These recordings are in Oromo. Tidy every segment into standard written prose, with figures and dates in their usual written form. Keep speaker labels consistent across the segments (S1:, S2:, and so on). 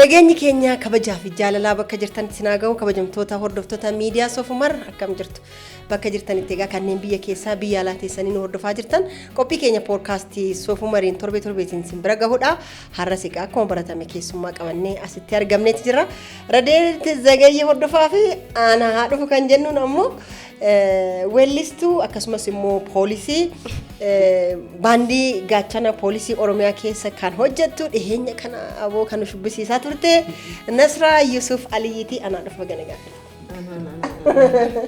S1: Nageenyi keenya kabajaa fi jaalalaa bakka jirtanitti sinaa gahu kabajamtoota hordoftoota miidiyaa Soofumar akkam jirtu? Bakka jirtanitti egaa kanneen biyya keessaa biyya alaa teessanii nu hordofaa jirtan qophii keenya poodkaastii Soofumariin torbee torbeetiin sin bira gahudha. Har'as egaa akkuma baratame keessummaa qabannee asitti argamneeti jirra. Radeet Zagayyee hordofaa fi aanaa haa dhufu kan jennuun ammoo weellistuu akkasumas immoo poolisii baandii gaachana poolisii Oromiyaa keessa kan hojjettu dhiheenya kana aboo kan nu shubbisiisaa turte Nasraa Yusuf Aliyyiiti anaa dhufu baga nagaan dhufte.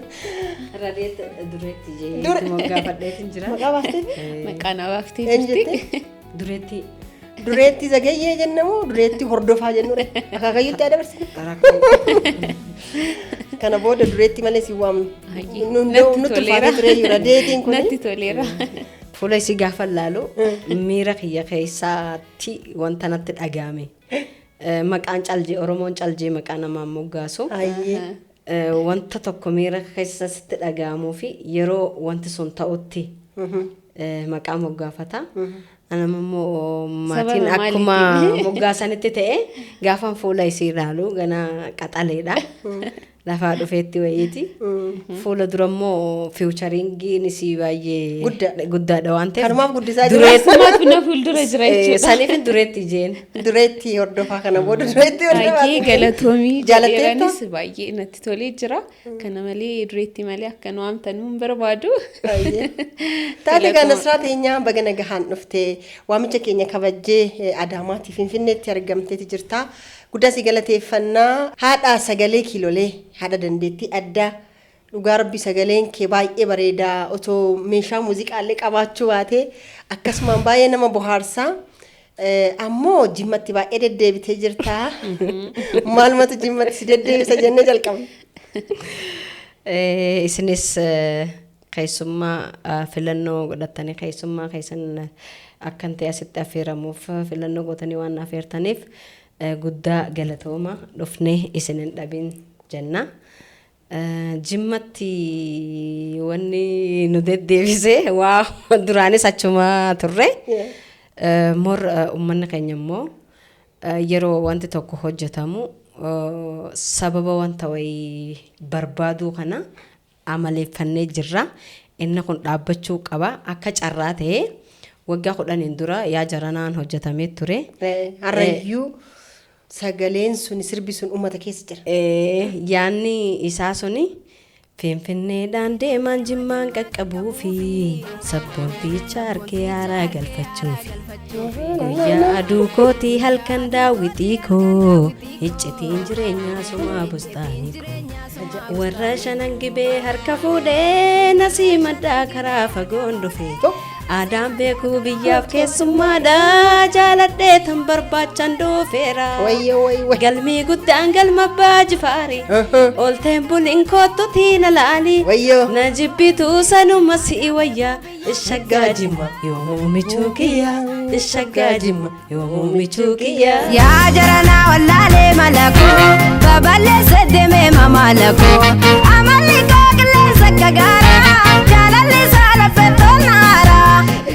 S2: Radeet dureetti jee moggaafadheetin jira.
S1: Maqaa baastee?
S3: Maqaa na baaftee
S1: Eenyu
S3: jirti.
S1: jette?
S2: Dureetti.
S1: Dureetti Zagayyee jennamoo dureetti hordofaa jennudha. Akaakayyutti haa dabarsine.
S2: Rakkoo.
S1: Kana booda dureetti malee si waamnu.
S3: Hayyee.
S1: Nutti
S3: Natti toleera.
S1: ulfaatee ture radeetiin kun.
S3: Natti toleera.
S2: Fuula isii gaafa laalu miira kiyya keessaatti wanta natti dhagahame. Maqaan caljee Oromoon caljee maqaa namaan moggaasu.
S1: Hayyee.
S2: Wanta tokko miira keessa sitti dhagahamuu fi yeroo wanti sun ta'utti maqaa moggaafata. Anam immoo maatiin
S3: Sababa
S2: akkuma
S3: maaliitiin?
S2: moggaasanitti ta'e gaafan fuula isii ilaalu gana qaxaleedha. Lafaa dhufeetti wayiiti. Fuula dura immoo fiichariingiin isii baay'ee
S1: Guddaa.
S2: guddaadha waan ta'eef.
S1: Kanumaaf guddisaa jira.
S3: Sumaatu na fuuldura jira jechuudha.
S2: Saniif dureetti jeen.
S1: Dureetti hordofaa kana booda dureetti hordofaa.
S3: Baay'ee galatoomii
S1: Jaalatteetta?
S3: jedheeranis baay'ee natti tolee jira. Kana malee dureetti malee akka nu waamtan hin barbaadu.
S1: Baay'ee. Taate egaa Nasraa teenyaa baga nagahaan dhuftee waamicha keenya kabajjee Adaamaatii Finfinneetti argamteeti jirta. Guddaa si galateeffannaa haadha sagalee kiilolee haadha dandeettii addaa dhugaa rabbi sagaleen kee baay'ee bareedaa otoo meeshaa muuziqaallee qabaachuu baate akkasumaan baay'ee nama bohaarsaa. Ammoo jimmatti baay'ee deddeebitee jirta. Maalumatu jimmatti si deddeebisa jennee jalqabna.
S2: Isinis keessummaa filannoo godhattanii keessummaa keessan akkan ta'e asitti affeeramuuf filannoo gootanii waan affeertaniif guddaa galatooma dhufnee isin hin dhabin jenna. Jimmatti wanni nu deddeebise waa duraanis achuma turre. Mor uummanni keenya immoo yeroo wanti tokko hojjetamu sababa wanta wayii barbaaduu kana amaleeffannee jirra. Inni kun dhaabbachuu qaba. Akka carraa ta'ee waggaa 10n dura yaa jaranaan hojjetamee ture.
S1: Har'ayyuu sagaleen sun sirbi sun uummata keessa jira.
S2: Yaanni isaa suni Finfinneedhaan deemaan jimmaan qaqqabuu fi sabboonticha harkee haaraa galfachuufi. Guyyaa aduu kootii halkan daawwitii koo iccitiin jireenyaa sumaa bustaanii koo. Warra shanan gibee harka fuudhee nasii maddaa karaa fagoon dhufe. Aadaan beekuu biyyaaf keessummaadha jaaladhee tan barbaachan dhufeera.
S1: Wayyoo wayyoo.
S2: Galmii guddaan galma abbaa jifaari. Olteen buliin kottutii na laali.
S1: Wayyoo.
S2: Na jibbitu sanuma si'i wayya. Shaggaa jimma yoomuu michuu kiyya. Shaggaa jimma yoomuu michuu kiyya.
S4: Yaa jaranaa wallaalee malakoo babal'eessa deemee mamalakoo amalli koo qilleensa akka gaaraa jaalalli isaa lafee tolnaaraa.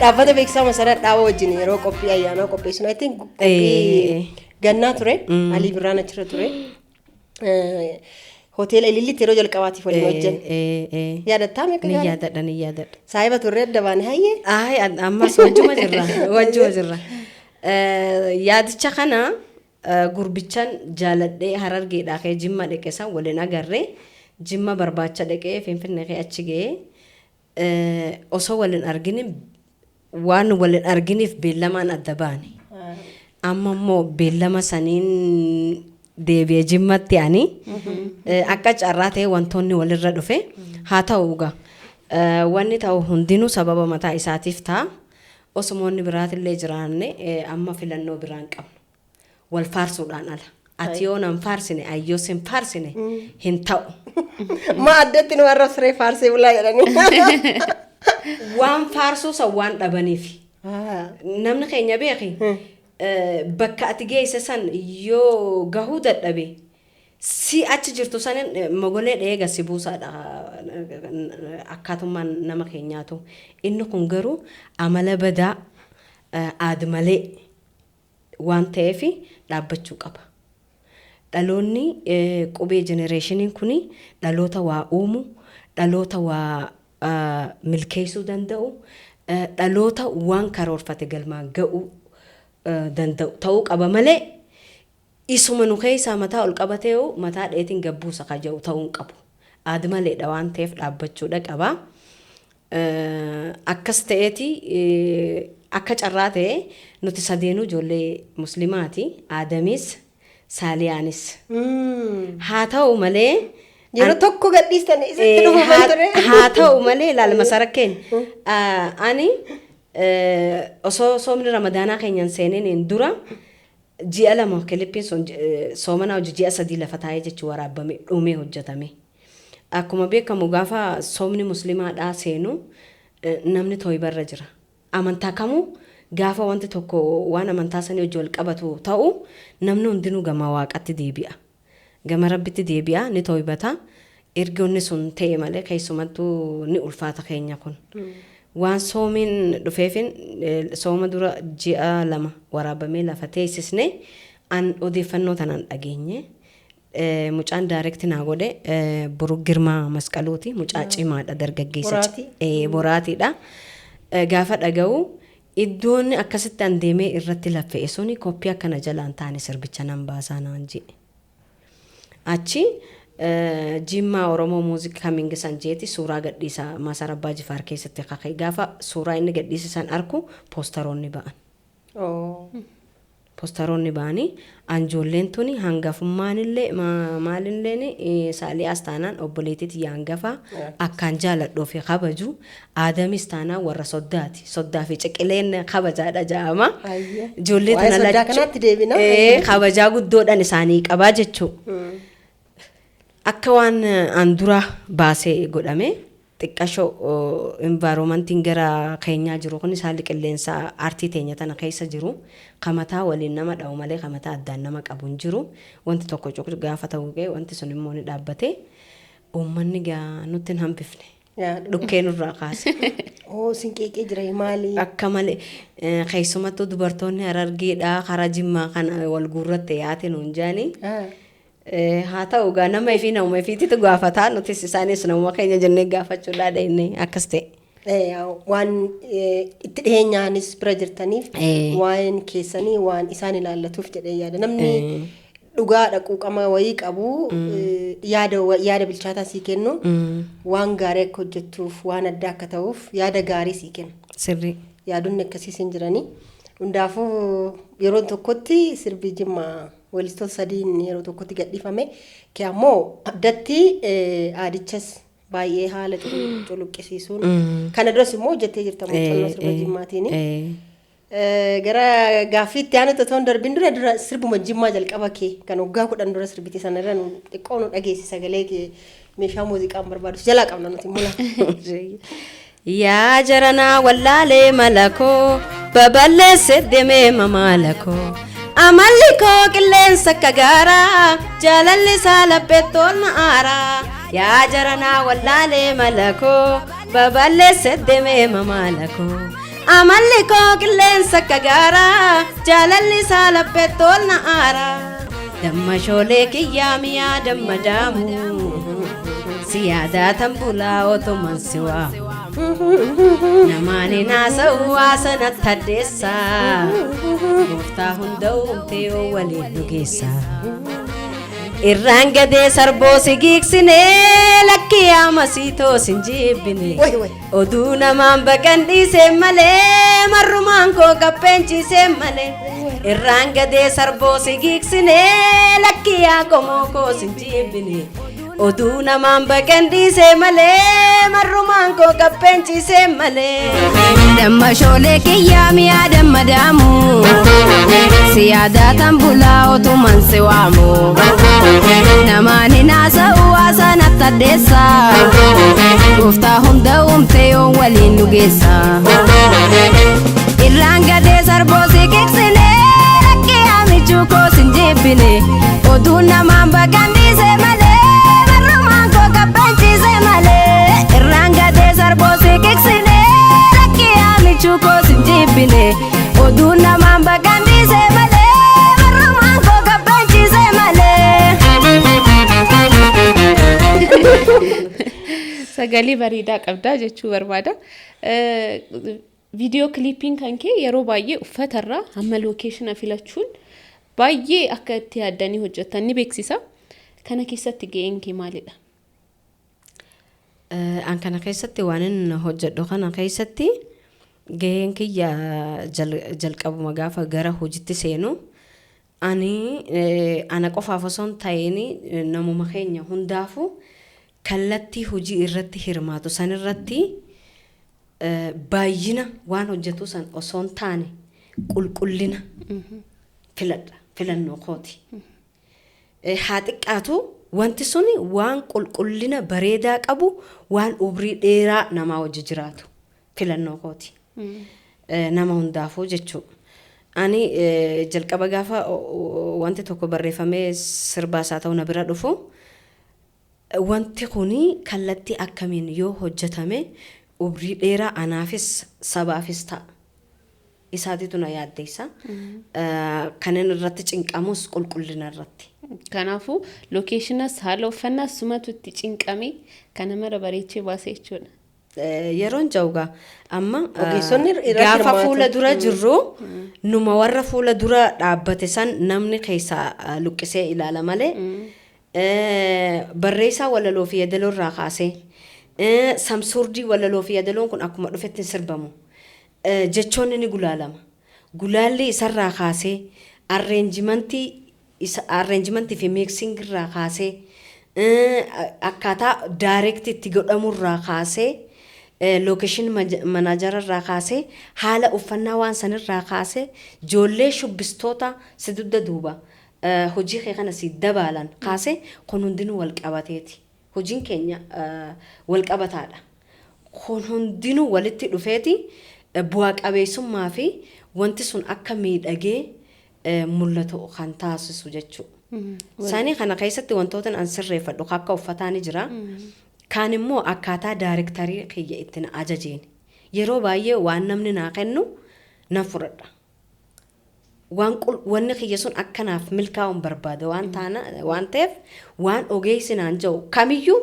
S1: Dhaabbata beeksisaa masaraa dhaaba wajjin yeroo qophii ayyaanaa qopheessinu I think qophii gannaa ture Alii Birraan achirra ture. Hoteela Ilillitti yeroo jalqabaatiif waliin hojjenne. Yaadattaa meeqa
S2: Ni
S1: gaarii?
S2: yaadadha ni yaadadha.
S1: Saahiba turre adda baane hayyee.
S2: Ay, ammas wajjuma jirra wajjuma jirra. Yaadicha kana gurbichan jaaladhee harargeedhaa kee jimma dhaqe san waliin agarre jimma barbaacha dhaqee finfinnee kee achi ga'ee osoo waliin argini waan waliin arginiif beellamaan adda baane. Amma immoo beellama saniin deebi'ee jimmatti ani akka carraa ta'e wantoonni walirra dhufe haa ta'u egaa wanni ta'u hundinuu sababa mataa isaatiif ta'a. Osuma wanni biraatillee jiraanne amma filannoo biraan qabnu. Wal faarsuudhaan ala. Ati yoo nan faarsine ayyoo sin faarsine hin ta'u.
S1: Ma addatti nu arrabsiree faarsee bulaa jedhanii.
S2: Waan faarsuu san waan dhabaniif. Namni keenya beeki bakka ati geesse san yoo gahuu dadhabe si achi jirtu sanin mogolee dheega si buusaadha akkaatummaan nama keenyaatu. Inni kun garuu amala badaa aad malee waan ta'eef dhaabbachuu qaba. Dhaloonni qubee generationiin kun dhaloota waa uumu, dhaloota waa milkeessuu danda'u, dhaloota waan karoorfate galmaan ga'uu danda'u ta'uu qaba malee isuma nu keessaa mataa ol qabatee mataa dheetiin gabbuusa ka jedhu ta'uu hin qabu. Aada maleedha waan ta'eef dhaabbachuudha qaba. Akkas ta'eeti, akka carraa ta'e nuti sadeenuu ijoollee muslimaati. Aadamis Saaliyaanis. Haa ta'u malee
S1: Yeroo tokko gadhiistan isitti dhufuu ture.
S2: Haa ta'u malee, ilaala masarakkeen. Ani osoo soomni Ramadaanaa keenyan seeneen dura ji'a 2 clipiin sun soomanaa hojii ji'a 3 lafa taa'ee jechuun waraabame, dhumee hojjetame. Akkuma beekamu gaafa soomni muslimaadhaa seenu namni tooyibarra jira. Amantaa kamuu gaafa wanti tokko waan amantaa sanii hojii wal qabatu ta'u namni hundinuu gama waaqatti deebi'a. Gama rabbitti deebi'a, ni tooyibata. Ergoonni sun ta'e malee keessumattuu ni ulfaata keenya kun. Waan soomiin dhufeefin sooma dura ji'a 2 waraabamee lafa teessisne, an odeeffannoo tanaan dhageenye. Mucaan direct naa godhe Buruk Girmaa Masqaluuti. Mucaa cimaadha, dargaggeessa.
S1: Boraatii?
S2: Boraatiidha. Gaafa dhaga'u iddoon akkasitti an deemee irratti laffe'e suni copy akkana jalaan taane sirbicha nan baasaa naan jedhe. Achi Jimmaa Oromoo Music Coming san jeeti suuraa gadhiisa Maasara Abbaa Jifaar keessatti kaka'e. Gaafa suuraa inni gadhiise san arku poostaroonni ba'an. Poostaroonni ba'anii anjoolleen tuni hangafummaanillee maalilleen Saaliyaas taanaan obboleettii tiyya hangafaa akkaan jaaladhuu fi kabaju, Aadamis taanaan warra soddaati. Soddaa fi ciqileen kabajaadha jedhama. Ijoollee
S1: Waa'ee
S2: tana
S1: soddaa
S2: lachuu
S1: kanaatti deebina.
S2: Kabajaa guddoodhaan isaanii qabaa jechuu. Akka waan an dura baasee godhame xiqqashoo environmentiin gara keenyaa jiru kun, haalli qilleensaa aartii teenya tana keessa jiru kamataa waliin nama dha'u malee kamataa addaan nama qabu hin jiru. Wanti tokko cuqcu gaafa ta'u ga'e wanti sun immoo ni dhaabbate. Uummanni gaa nutti hin hambifne. Dhukkee nurraa kaase.
S1: Oo, sin qeeqee jira maali?
S2: Akka malee, keessumattuu dubartoonni Harargeedhaa karaa Jimmaa kana wal guurratte yaate nuun jaanii. Haa ta'u gaa, nama ifii nama ifiititu gaafataa, nutis isaanis namuma keenya jennee gaafachuudhaa dhayne, akkas ta'e.
S1: Waan itti dhiheenyaanis bira jirtaniif waa'een keessanii waan isaan ilaallatuuf jedhee yaada. Namni dhugaadha quuqama wayii qabu yaada yaada bilchaataa sii kennu, waan gaarii akka hojjettuuf, waan addaa akka ta'uuf yaada gaarii sii kennu. Yaadonni akkasiis hin jiranii. Hundaafuu yeroo tokkotti sirbi Jimmaa weellistoota sadiin yeroo tokkotti gadhiifame. Kee ammoo addatti aadichas baay'ee haala culuqqisiisuun. Kana duras immoo hojjettee jirta muuxannoo sirba Jimmaatiini. Gara gaaffiitti aanutti otoo hin darbin dura dura sirbuma Jimmaa jalqaba kee kan waggaa 10 dura sirbite sanarra nu xiqqoo nu dhageessi, sagalee kee meeshaa muuziqaan barbaadu jalaa qabna nuti mula.
S2: Yaa jaranaa wallaalee malakoo baballeesse deemee mamaalakoo, amalli koo qilleensa akka gaaraa, jaalalli isaa lapheettoon aaraa. Yaa jaranaa wallaalee malakoo baballeesse deemee mamaalakoo, amalli koo qilleensa akka gaaraa, jaalalli isaa lapheettoon aaraa. Damma shoolee kiyyaa miyaa damma daamu si yaadaatan bulaa otoman si waamu. Namaan hin haasa'u haasanatti addeessa, gooftaa hunda uumtee yoo waliin nu geessa. Irraan gadee sarboo si giigsinee, lakkii aamasiitoo sin jibbine.
S1: Way way.
S2: Oduu namaan baqan dhiisee malee, marrumaan koo qapheen ciisee malee. Irraan gadee sarboo si giigsinee, lakkii yaa qomoo koo sin jibbine. Oduu namaan baqan dhiisee malee, marrumaan koo qapheen ciisee malee.
S4: Damma shoolee kiyyaa miyaa damma daamu si yaadatan bulaa otuman si waamu. Namaan hin haasa'u haasanatti addeessa, gooftaa hunda uumte yoo waliin nu geessa. Irraan gadee sarboo si kiksine, lakkii michuu koo sin jibbine. Oduu namaan baqan dhiise malee, marrumaan koo qabbeen ciise malee. Irraan gadee sarboo si kiksine, lakkii michuu koo sin jibbine. Oduu namaan baqan dhiise malee, marrumaan koo qabbeen ciise malee.
S3: Sagalee bareedaa qabdaa jechuu barbaada. Viidiyoo kiliippiin kan kee yeroo baay'ee uffatarraa hamma lookeeshina filachuun baay'ee akka itti yaaddanii hojjettan ni beeksisa. Kana keessatti ga'een kee maalidha?
S2: An kana keessatti waan inni hojjedhu kana keessatti gaheen kiyya jalqabuma gaafa gara hojiitti seenu ani ana qofaaf osoo hin ta'in namuma keenya hundaafuu kallattii hojii irratti hirmaatu san irratti baay'ina waan hojjetu san osoo hin taane qulqullina filadha, filannoo kooti. Haa xiqqaatu, wanti suni waan qulqullina bareedaa qabu, waan umrii dheeraa namaa wajji jiraatu filannoo kooti. Nama hundaafuu jechuudha. Ani jalqaba gaafa wanti tokko barreeffamee sirbaas haa ta'u na bira dhufu, wanti kuni kallattii akkamiin yoo hojjetame umrii dheeraa anaafis sabaafis ta'a. Isaatiitu na yaaddeessa. Kanneen irratti cinqamus qulqullina irratti.
S3: Kanaafuu lookeeshinas haala uffannaas sumatu itti cinqamee kana mara bareechee baase jechuudha.
S2: Yeroon jawgaa amma
S1: Ogeessonni irratti
S2: gaafa
S1: hirmaatu.
S2: Fuula dura jirru numa warra fuula dura dhaabbate san namni keessaa luqqisee ilaala malee barreessaa walaloo fi yeedaloo irraa kaasee samsuurdii walaloo fi yeedaloon kun akkuma dhufetti hin sirbamu. Jechoonni ni gulaalama. Gulaalli isarraa kaasee arreenjimantii isa arreenjimantii fi mixing irraa kaasee akkaataa direct itti godhamurraa kaasee location manager irraa kaasee haala uffannaa waan sanirraa kaasee ijoollee shubbistoota si dugda duuba hojii kee kana si dabaalan kaasee kun hundinuu wal qabateeti. Hojiin keenya wal qabataadha. Kun hundinuu walitti dhufeeti bu'aa qabeessummaa fi wanti sun akka miidhagee mul'atu kan taasisu jechuudha. Isaanii kana keessatti wantoota an sirreeffadhu akka uffataa ni jira. Kaan immoo akkaataa daarektarii kiyya itti na ajajeen. Yeroo baay'ee waan namni naa kennu nan fudhadha. Waan wanni kiyya sun akkanaaf milkaa'uun barbaada waan taana waan ta'eef waan ogeessi naan jedhu kamiyyuu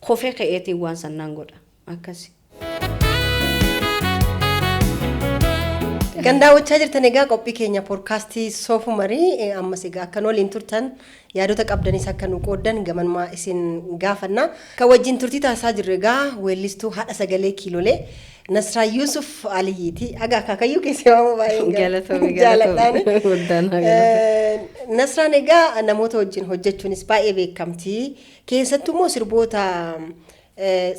S2: kofee ka'eetiin waan san naan godha. Akkasi.
S1: Kan daawwachaa jirtan egaa qophii keenya poodkaastii Soofumarii. Ammas egaa akkan waliin turtan, yaadota qabdanis akka nu qooddan gamanmaa isin gaafanna. Kan wajjin turtii taasisaa jirru egaa weellistuu haadha sagalee kiilolee Nasraa Yuusuf Aliyyiiti. Aga akaakayyuu keessee waamuu baay'ee
S2: Galatoomi,
S1: jaaladhaani.
S2: galatoomi. Guddaan haa galatoomi.
S1: Nasraan egaa namoota wajjin hojjechuunis baay'ee beekamti. Keessattuu immoo sirboota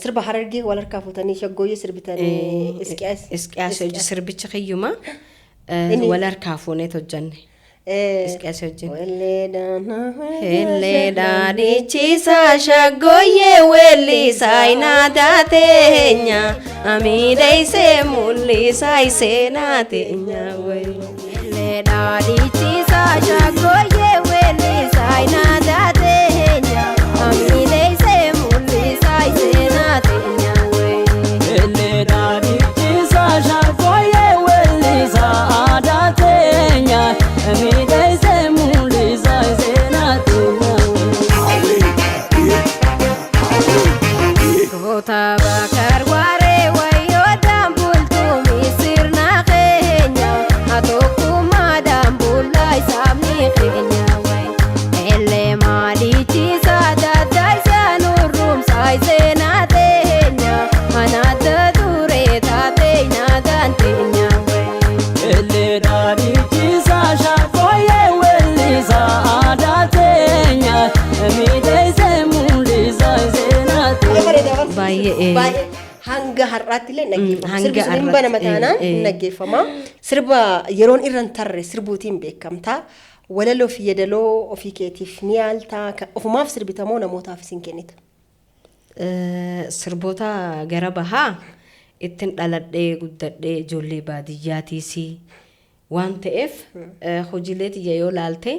S1: sirba Harargee wal harkaa fuutanii shaggooyyee sirbitanii Isqiyaas.
S2: Isqiyaas hojii sirbicha kiyyuma
S1: Inni-
S2: wal harkaa fuuneet hojjanne. Isqiyaas wajjin.
S1: Welleedhaan.
S2: Helleedhaan dhiichisaa shaggooyyee weellisaa inaadaa teenya amiidheessee mul'isaa iseenaa teenya wayi.
S4: Leedhaadhichiisa shaggooyyee weellisaa inaadaa teenya amiileessee mul'isaa iseenaa teenya wayii.
S5: Elleedhaadhichiisa shaggooyyee weellisaa aadaa teenya miidhagsee mul'isaa seenaa teenya.
S4: Goota bakar waaree wayyoo daambultuu sirna keenya tokkummaa daambullaa isaafni keenya wayi. Ellee maalichiisa dadda isaa nurrumsaa iseenaa teenya anaadda turee taatee naadaan teenya wayi.
S5: Elleedhaadhichiisa shaggooyyee weellisaa aadaa teenya miidhagsee mul'isaa seenaa teenya.
S2: Baay'ee.
S1: Baay'ee hanga har'aatti illee dhaggeeffama.
S2: Hanga
S1: Sirbi sun hin
S2: har'aatti,
S1: banama taanaan hin dhaggeeffama. Sirba yeroon irra hin tarre sirbuutiin beekamta. Walaloo fi yeedaloo ofii keetiif ni yaaltaa? Ofumaaf sirbitamoo namootaaf isin kennita?
S2: Sirboota gara bahaa ittiin dhaladhee guddadhee ijoollee baadiyyaatiis waan ta'eef hojiilee tiyya yoo laalte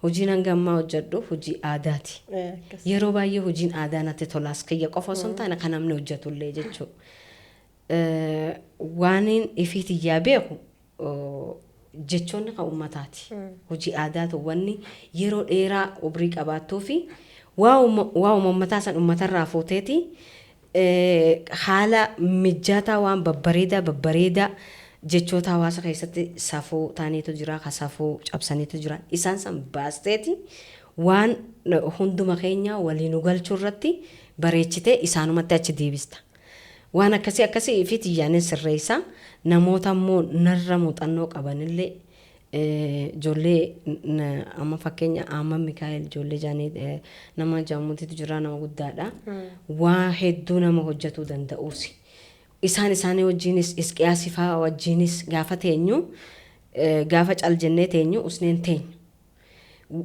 S2: hojiin hanga ammaa hojjedhu hojii aadaati.
S1: Akkas.
S2: Yeroo baay'ee hojiin aadaa natti tolaas kiyya qofa osoo hin taane kan namni hojjetullee jechuudha. Waaniin ifii tiyyaa beeku jechoonni kan uummataati. Hojii aadaatu wanni yeroo dheeraa umrii qabaattuu fi Waa uummataa san uummatarraa fuuteeti haala mijataa waan babbareedaa babbareedaa jechoota hawaasa keessatti safuu ta'aniitu jira, ka safuu cabsaniitu jira. Isaan san baasteeti waan hunduma keenya waliin nu galchuu irratti bareechitee isaanumatti achi deebista. Waan akkasii akkasii fi xiyyaanin sirreessa. Namoota immoo narra muuxannoo qabanillee ijoollee amma fakkeenya Ahmad Mikaa'el ijoollee jaanii nama jaamutiitu jira, nama guddaadha. Waa hedduu nama hojjetuu danda'uusi. Isaan isaanii wajjinis Isqiyaasii fa'aa wajjinis gaafa teenyu, gaafa cal jennee teenyu, usneen teenyu.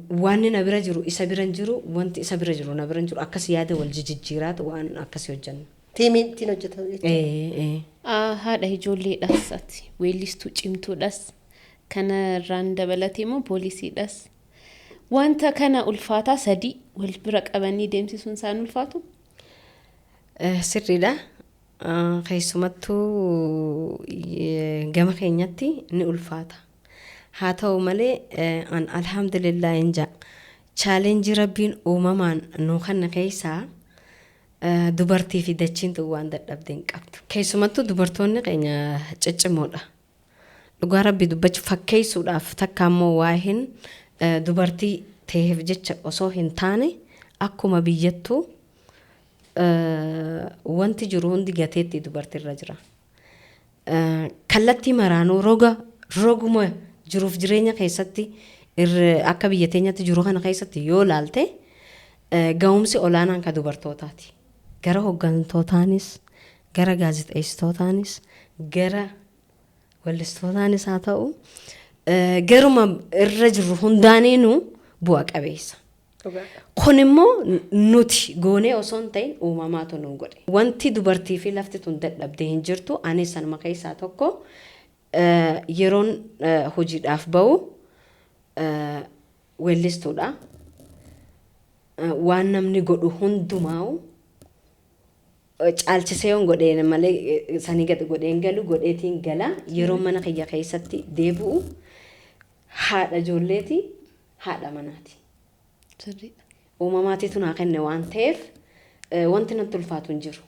S2: Wanni na bira jiru isa bira hin jiru, wanti isa bira jiru na bira hin jiru, akkas yaada wal jijjiiraatu waan akkasii hojjenna.
S1: Tiimiin ittiin hojjetan jechuudha.
S2: Ee.
S3: Haadha ijoolleedhas ati, weellistuu cimtuudhas, kanarraan dabalatee immoo poolisiidhas. Wanta kana ulfaataa sadii wal bira qabanii deemsisuun isaan ulfaatu?
S2: Sirriidha. Keessumattuu gama keenyatti ni ulfaata. Haa ta'u malee an alhamdulillah hin jaa. Challenge rabbiin uumamaan nuu kanna keessaa dubartii fi dachiin tun waan dadhabde hin qabdu. Keessumattuu dubartoonni keenya ciccimoodha. Dhugaa rabbii dubbachuu fakkeessuudhaaf takka immoo waa hin dubartii ta'eef jecha osoo hin taane, akkuma biyyattuu wanti jiru hundi gateetti dubartiirra jira. Kallattii maraanuu roga roguma jiruuf jireenya keessatti akka biyya teenyatti jiru kana keessatti yoo laalte, ga'umsi olaanaan ka dubartootaati. Gara hooggantootaanis, gara gaazexeessitootaanis, gara weellistootaanis haa ta'u, garuma irra jirru hundaaniinuu bu'a qabeessa. Kun immoo nuti goonee osoo hin ta'in uumamaatu nu godhe. Wanti dubartii fi lafti tun dadhabdee hin jirtu. Anis sanuma keessaa tokko. Yeroon hojiidhaaf ba'u weellistuudha. Waan namni godhu hundumaa'u caalchisee yoon godhee malee sanii gad godheen galu godheetiin gala. Yeroo mana kiyya keessatti deebi'u haadha ijoolleeti, haadha manaati.
S3: Sirriidha.
S2: Uumamaatiitu naa kenne waan ta'eef wanti natti ulfaatu hin jiru.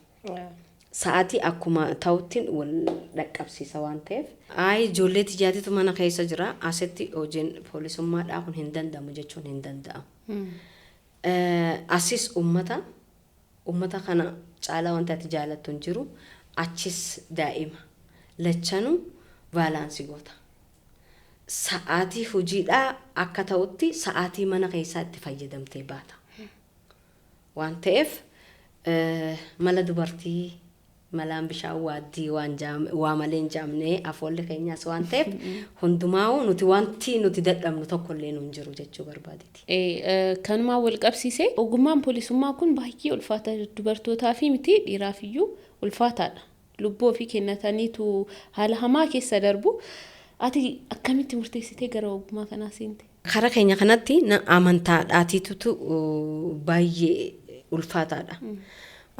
S2: Sa'aatii akkuma ta'uttiin wal dhaqqabsiisa waan ta'eef. Ayi, ijoollee tiyyaatitu mana keessa jira. Asitti hojiin poolisummaadhaa kun hin danda'amu jechuun hin danda'amu. Asis uummata kana caalaa wanti ati jaalattu hin jiru. Achis daa'ima. Lachanuu balance goota. Sa'aatii hojiidhaa akka ta'utti sa'aatii mana keessaa itti fayyadamtee baata. Waan ta'eef mala dubartii malaan bishaan waaddii waan waa malee hin jaamne afoolli keenyaas waan ta'eef, hundumaa'uu nuti wanti nuti dadhabnu tokkollee nu hin jiru jechuu barbaadeeti.
S3: Kanumaan wal qabsiisee, ogummaan poolisummaa kun baay'ee ulfaata, dubartootaa fi miti dhiiraaf iyyuu ulfaataadha. Lubbuu ofii kennataniitu haala hamaa keessa darbu. Ati akkamitti murteessitee gara ogummaa kanaa seente?
S2: Kara keenya kanatti amantaadhaatiitutu baay'ee ulfaataadha.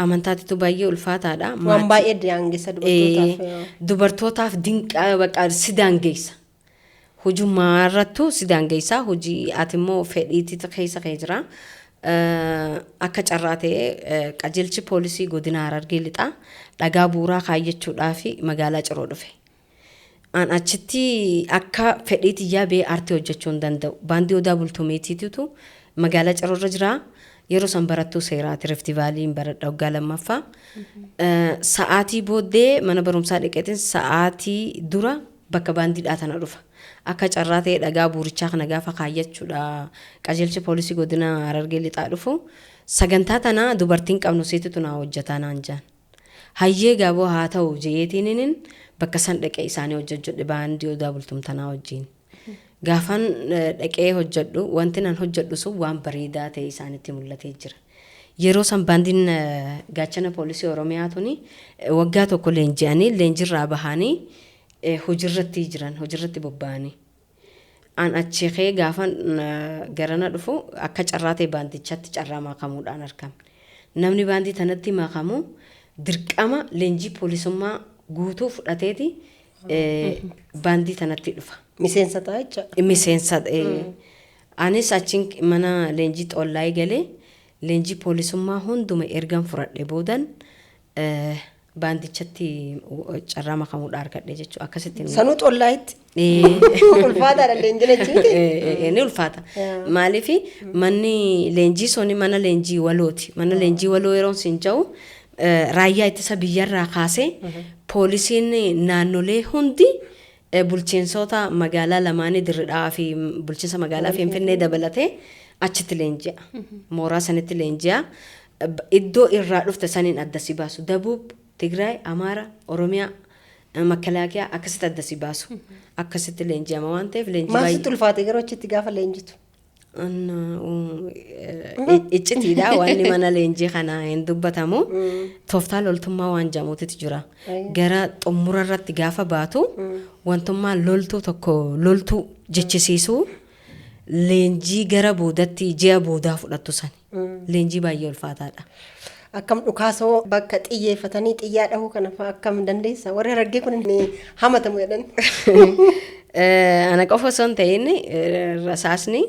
S2: Amantaatitu baay'ee ulfaataadha.
S1: Waan baay'ee daangessa dubartootaaf.
S2: Dubartootaaf dinqaa baqa si daangeessa. Hojummaa irrattuu si daangeessa. Hojii ati immoo fedhiitti keessa kee jira. Akka carraa ta'ee qajeelchi poolisii godina Harargee Lixaa dhagaa bu'uuraa kaayyachuudhaa fi magaalaa Ciroo dhufe. An achitti akka fedhii tiyyaa bee aartii hojjechuu hin danda'u. Baandii Odaa Bultumeetiitu magaalaa Ciroo irra jira. Yeroo san barattuu seeraati, Rift Valleyn baradha waggaa lammaffaa. Sa'aatii booddee mana barumsaa dhiqeetiin sa'aatii dura bakka baandiidhaa tana dhufa. Akka carraa ta'ee dhagaa buurichaa kana gaafa kaayyachuudha qajeelchi poolisii godina Harargee Lixaa dhufu, sagantaa tana dubartiin qabnu siititu naa hojjetaa naan jaan. Hayyee gaaboo haa ta'u jeetiin bakka san dhaqee isaanii hojjedhu baandii Odaa Bultum tanaa wajjin. Gaafan dhaqee hojjedhu wanti nan hojjedhu sun waan bareedaa ta'e isaanitti mul'atee jira. Yeroo san baandiin gaachana poolisii Oromiyaa tuni waggaa tokko leenji'anii leenjirraa bahanii hojiirratti jiran, hojiirratti bobba'anii. An achi kee gaafan garana dhufu akka carraa ta'e baandichatti carraa makamuudhaan argame. Namni baandii tanatti makamu dirqama leenjii poolisummaa guutuu fudhateeti baandii tanatti dhufa.
S1: Miseensa ta'a jecha.
S2: Miseensa. Anis achiin mana leenjii Xoollaayii galee. Leenjii poolisummaa hunduma ergan fudhadhe boodan baandichatti carraa makamuudha argadhe jechuudha. Akkasittiin.
S1: Sanuu xollaayitti. Ulfaataadha leenjiin achiiti.
S2: Ni ulfaata. Maaliif manni leenjii suni mana leenjii walooti. Mana leenjii waloo yeroo siin jedhu raayyaa ittisa biyyarraa kaasee poolisiin naannolee hundi bulchiinsota magaalaa lamaanii Dirridhaa fi bulchiinsa magaalaa Finfinnee dabalatee achitti leenji'a. Mooraa sanitti leenji'a. Iddoo irraa dhufte saniin adda si baasu. Dabuub, Tigraay, Amaara, Oromiyaa, Makalaakiyaa akkasitti adda si baasu. Akkasitti leenji'ama waan ta'eef leenjii
S1: Maal
S2: baay'ee.
S1: sitti ulfaate garuu achitti gaafa leenjitu?
S2: Iccitiidha wanni mana leenjii kana hin dubbatamu. Tooftaa loltummaa waan jedhamuutu jira. Gara xumura irratti gaafa baatu wantummaa loltuu tokko loltuu jechisiisuu leenjii gara boodatti ji'a boodaa fudhattu sani. Leenjii baay'ee ulfaataadha.
S1: Akkam dhukaasoo bakka xiyyeeffatanii xiyyaa dhahuu kana fa'aa akkam dandeessa? Warri Harargee kun ni hamatamu jedhan.
S2: Ana qofa osoo hin ta'in rasaasni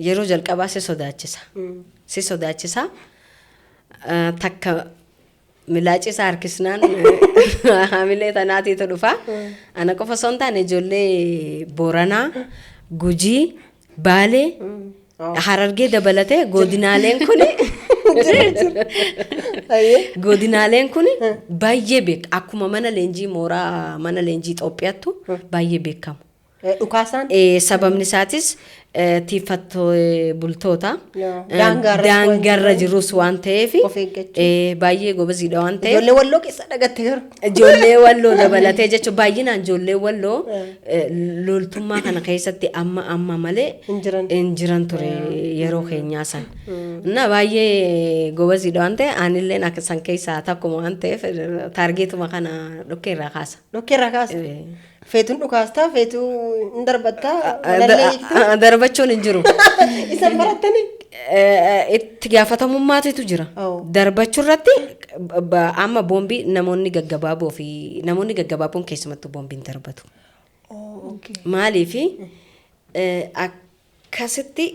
S2: yeroo jalqabaa si sodaachisa. Si sodaachisa. Takka milaacii isaa harkisnaan hamilee tanaatiitu dhufa. Ana qofa osoo hin taane ijoollee Booranaa, Gujii, Baalee, Harargee dabalatee godinaaleen kun godinaaleen kun baay'ee beek akkuma mana leenjii mooraa mana leenjii Itoophiyaattu baay'ee beekamu.
S1: Dhukaasaan?
S2: Sababni isaatis tiiffattoo bultoota
S1: Daangaarras waan
S2: daangarra jirus waan ta'eef
S1: Of eeggachuu.
S2: Baay'ee gobaziidha waan ta'eef.
S1: Ijoollee Walloo keessa dhagatte garuu.
S2: Ijoollee Walloo dabalatee jechuun baay'inaan ijoollee Walloo loltummaa kana keessatti amma amma malee
S1: Hin jiran.
S2: hin jiran ture yeroo keenyaa san. Na baay'ee gobaziidha waan ta'eef anilleen akka san keessaa takkuma waan ta'eef taargeetuma kana dhukkee irraa kaasa.
S1: Dhukkee irraa kaasa. Feetuun dhukaastaa, feetuu hin darbattaa, malallee hiiktuu.
S2: Darbachuun hin jiru.
S1: Isan barattanii?
S2: Itti gaafatamummaatitu jira. Darbachuu irratti amma boombii namoonni gaggabaaboo fi namoonni gaggabaaboon keessumattuu boombiin darbatu. Maaliif akkasitti